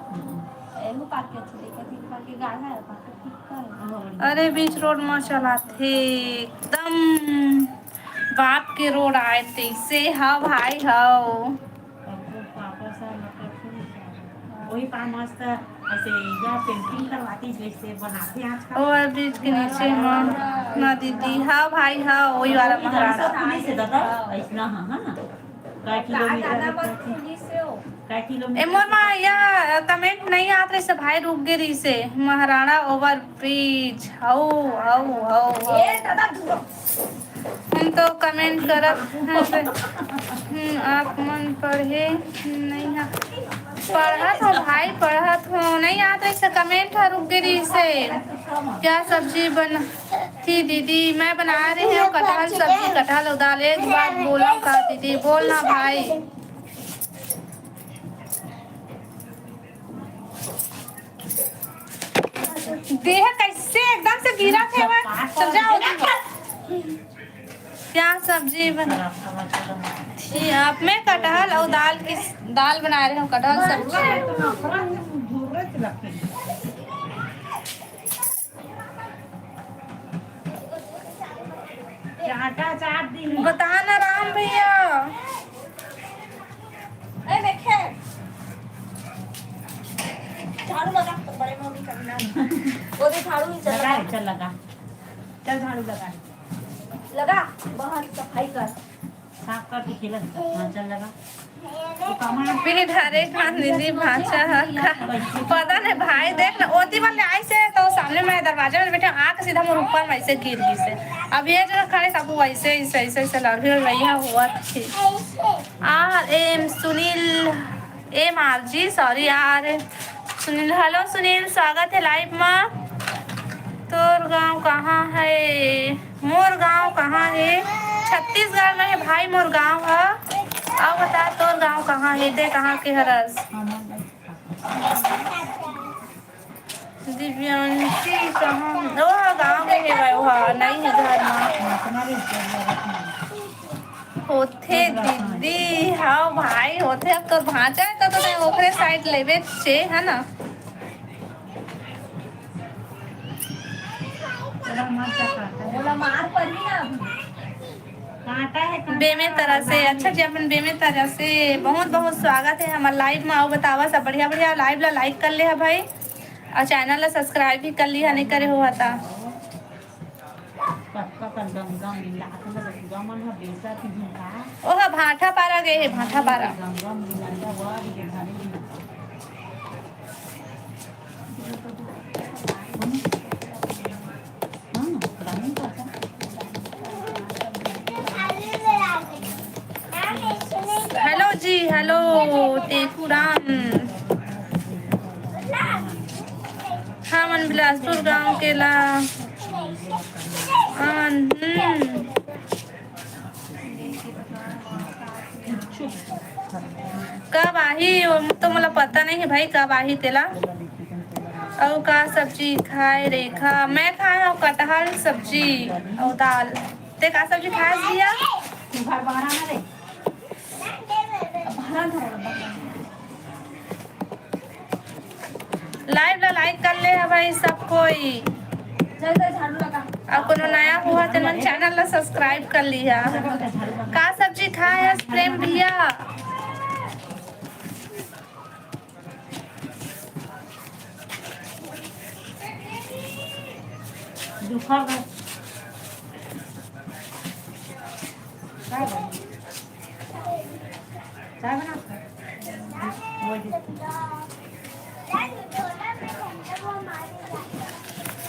एहू पाके अच्छी देखत ही, पाके गाढ़ा है, पाके ठीक है। अरे, बीच रोड म चलाथे, एकदम बाप के रोड आए तइसे। हाँ भाई, हाँ। वही पान मस्त ऐसे या पेंटिंग करवाती जैसे बनाते आजकल। ओ, बीच के नीचे म ना दीदी, हाँ भाई, हाँ, वही वाला महाराणा। पुलिस है दादा, ऐसना हाँ, है ना? का किलोमीटर, का किलोमीटर? ए मोर माँ, या कमेंट नहीं आत रहिस हे भाई, रुक गे रहिस हे। महाराणा ओवर ब्रिज, हऊ, हऊ, हऊ, हऊ। ए दादा, दूर। हम तो कमेंट करत हन से, हम्म, आप मन पढ़े नहीं है। पढ़त हो भाई, पढ़त हो। नहीं आत रहिस हे, कमेंट ह रुक गे रहिस हे। क्या सब्जी बन थी दीदी? मैं बना रही हूँ कटहल सब्जी, कटहल और दाल। एक बात बोला का दीदी? बोलना भाई। देह कैसे एकदम से गिरा थे, चल जाओ। क्या सब्जी बन थी आप? मैं कटहल और दाल की, दाल बना रही हूँ, कटहल सब्जी। चाटा चाट दी। बता ना राम भैया। ए देखे, झाड़ू लगा, बड़े मम्मी करना। वो दे झाड़ू ही चल लगा लगा। रे, चल लगा। चल झाड़ू लगा। लगा, बाहर सफाई कर। साफ कर के खेलत। हाँ, चल लगा। बिनी ढारे खान दीदी भांचा ह का? पता नहीं भाई, देख ना, ओती वाले आइस हे तो सामने में दरवाजा में बैठे, आके सीधा मोर ऊपर में ऐसे गिर गिस हे। अब ये जो खड़े सब वैसे ही, ऐसे, ऐसे लड़ रही हुआ थी। R M Sunil, M R ji, sorry यार। सुनील, हेलो सुनील, स्वागत है लाइव में। तोर गांव कहाँ है? मोर गांव कहाँ है? छत्तीसगढ़ में है भाई मोर गांव ह। अउ बता, तोर गांव कहाँ हे? ते कहाँ के हरस? दिव्यांशी कहाँ? ओहा गांव के हेवय, ओहा नई हे घर मा। होथे दीदी, हाँ भाई होथे। अब तोर भांचा हे त तो तैं ओकरे side लेबे चे, है ना? ओला मार पड़ही ना अभी। कांटा हे, कांटा। बेमेतरा से, अच्छा जी, अपन बेमेतरा से बहुत बहुत स्वागत हे हमर live मा। अउ बतावा सब बढ़िया बढ़िया, live ला like कर ले हा भाई, अउ channel ला subscribe भी कर लिहा, नहीं करे हो हा ता। कतका कन गंगा मिला के गमन ह बेचत ही का? ओह भाठा पारा गए हे, भाठा पारा। गंगा मिला के वाह के घरे ही। हाँ, रानी का था। हेलो जी, हेलो टेकू राम। हमन बिलासपुर गांव के ला, हमन, हम्म। कब आही, वो तो मोला पता नहीं है भाई, कब आही तेला। अउ का सब्जी खाए रेखा? मैं खाए हूँ कटहल सब्जी अउ दाल। ते का सब्जी खाए भैया? Live ला like कर ले हा भाई सब कोई। चल, चल, झाड़ू लगा। अउ कोनो नया हुआ ते मन channel ला subscribe कर लिहा। का सब्जी खाए हस प्रेम भैया? दुखा बस। चाय बना।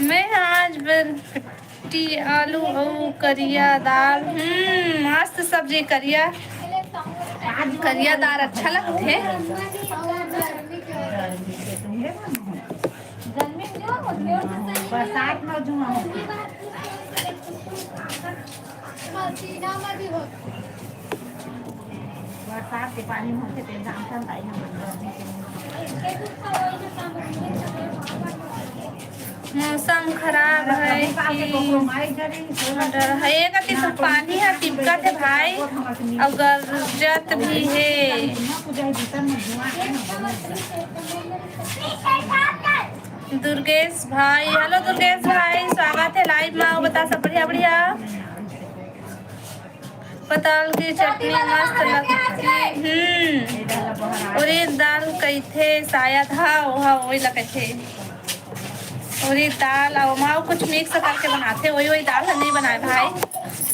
मैं आज बेटी आलू अउ करिया दाल। हम्म, मस्त सब्जी। करिया, करिया दाल अच्छा लगथे। बरसात में जुआ होथे। बरसात के पानी में होथे, ते जानथन दाई हमन गर्मी के। मौसम खराब है कि डर है। एक अति तो पानी है, टिपकत है भाई, अउ गरजत भी है। दुर्गेश भाई, हेलो दुर्गेश भाई, स्वागत है live में। अउ बता सब बढ़िया बढ़िया। पताल की चटनी मस्त लगती। हम्म, उरीद दाल कहिथे शायद। हाँ, हाँ, वही ला कहिथे। उरीद दाल अउ ओमा कुछ mix करके बनाथे, वही, वही दाल ला नहीं बनाए भाई,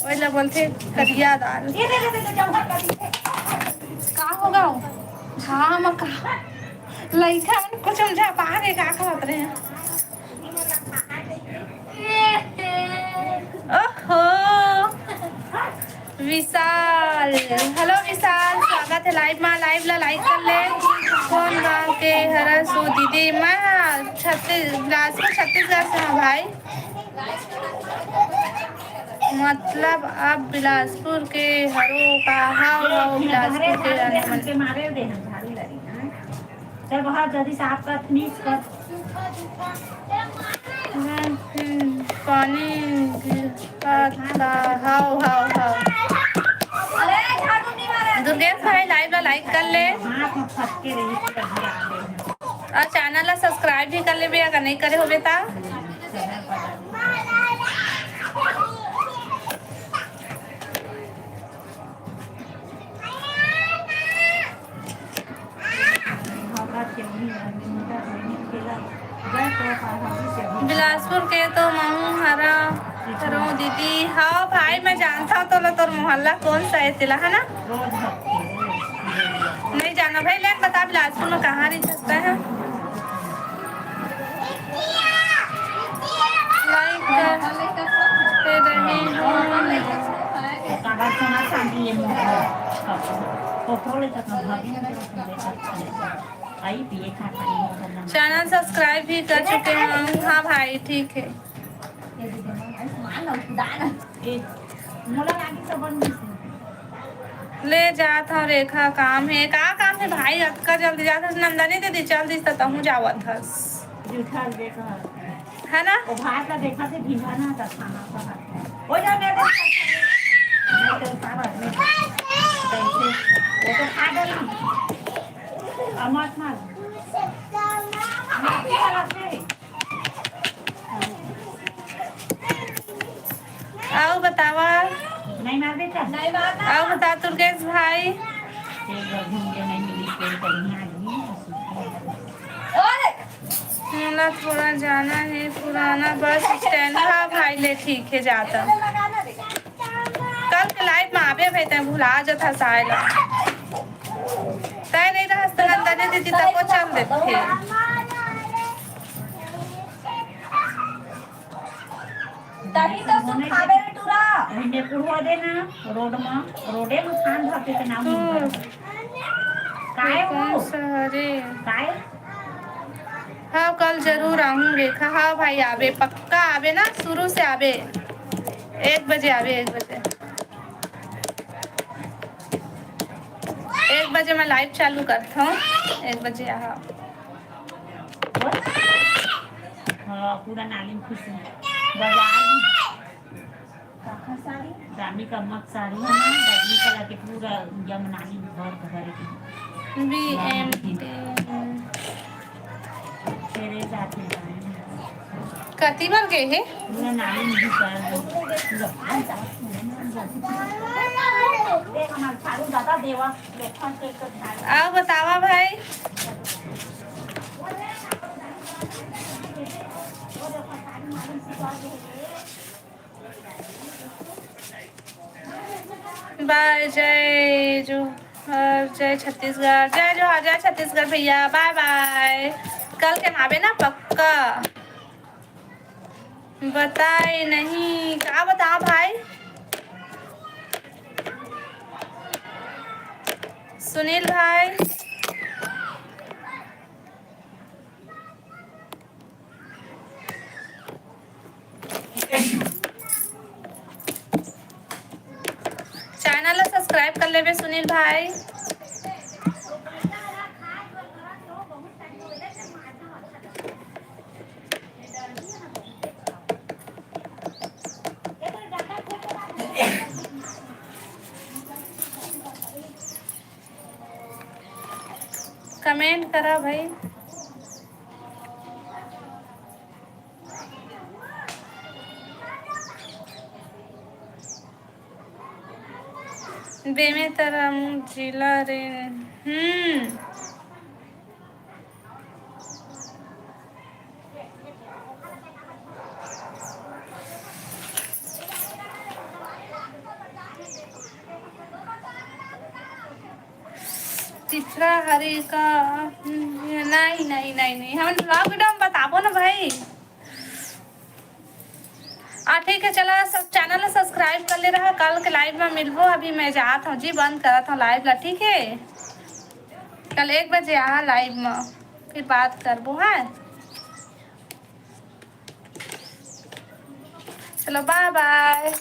वही ला बोलथे करिया दाल। का होगा? हाँ, मका। लइका मन कुछ समझा पा रे, का कहत रहे? ओहो, विशाल, हेलो विशाल, स्वागत है live मा। Live ला like कर ले। कौन गांव के हरस ओ दीदी? मैं, हाँ, छत्तीस, बिलासपुर, छत्तीसगढ़ से हूँ भाई। मतलब आप बिलासपुर के हरो का? हाँ, हाँ, बिलासपुर के रहने वाले। चल, बहुत जल्दी साफ कर, finish कर। पानी गिरत का? हाव, हाव, हाव। दुर्गेश भाई, live ला like कर ले। हाथ में फटके रही, पूरा गिरा दे। अउ channel ला subscribe भी कर लेबे, अगर नहीं करे होबे ता। बिलासपुर के तो महूं हरा, हरंव दीदी। हाँ भाई, मैं जानता हूँ तोला, तोर मोहल्ला कौन सा है तेला, है ना? नहीं जाना भाई, लेन बता बिलासपुर में कहाँ रही सकता है। Like करते रहे हूँ। Channel subscribe भी कर चुके हैं। हाँ भाई, ठीक है। ले जात हव रेखा, काम हे। का काम हे भाई, अतका जल्दी जात हस? नंदनी दीदी चल दिस त तहूँ जावत हस। जूठा देखा। है ना? वो भात ला देखा थे, भींगा ना था खाना का। हो जा, मैं तो, मैं तो सारा, मैं तो, वो तो खा डाली। अब मत मार। मत खा, रख दे। अउ बतावा। नहीं मार बेटा। नहीं मारना। अउ बता दुर्गेश भाई। एक बार घूम के नहीं मिली, कोई बढ़िया आदमी है, सुखी है। ओए! मोला थोड़ा जाना हे पुराना बस स्टैंड। हाँ भाई, ले ठीक हे, जाता। कल के लाइव में आबे भाई, तैं भुला जथा साय ला। तैं नहीं रहस त नंदनी दीदी तको चल देथे। तही तो सुखावे रे टूरा। अरे, ने कुड़वा दे ना, रोड म, रोडे म खान धरते के नाम हम्म। नहीं। काय हो? कौन सा हरे? काय? हाँ, कल जरूर आहूँ रेखा। हाँ भाई, आबे, पक्का आबे ना, शुरू से आबे। एक बजे आबे, एक बजे। एक बजे मैं लाइव चालू करता हूँ, एक बजे आहा। हाँ, पूरा नाली में खुशी। बाजार में। कहाँ साड़ी? रानी का मत साड़ी है ना, रानी कलर के पूरा जम नाली भर भर के। बी एम टी। तेरे साथ में जाएंगे। कति बार गए हे? पूरा नाली में घुसा है। पूरा। देख हमारे सारू दादा देवा, देखा के तो खाए। अउ बतावा भाई। बाय, जय जोहार, जय छत्तीसगढ़, जय जोहार, जय छत्तीसगढ़ भैया, बाय बाय। कल के आबे ना पक्का। बताए नहीं, का बता भाई? सुनील भाई। चैनल ला सब्सक्राइब कर लेबे सुनील भाई। कमेंट करा भाई। बेमेतरा जिला रे। हम्म। तीसरा हरे का, नहीं, नहीं, नहीं, नहीं, हमन vlog video में बताबो ना भाई। आ, ठीक है, चला, सब चैनल ला सब्सक्राइब कर ले रहा। कल के लाइव में मिलबो। अभी मैं जात हूँ जी, बंद करत हूँ लाइव ला, ठीक है? कल एक बजे आ लाइव में, फिर बात करबो, हाँ? चलो, बाय बाय।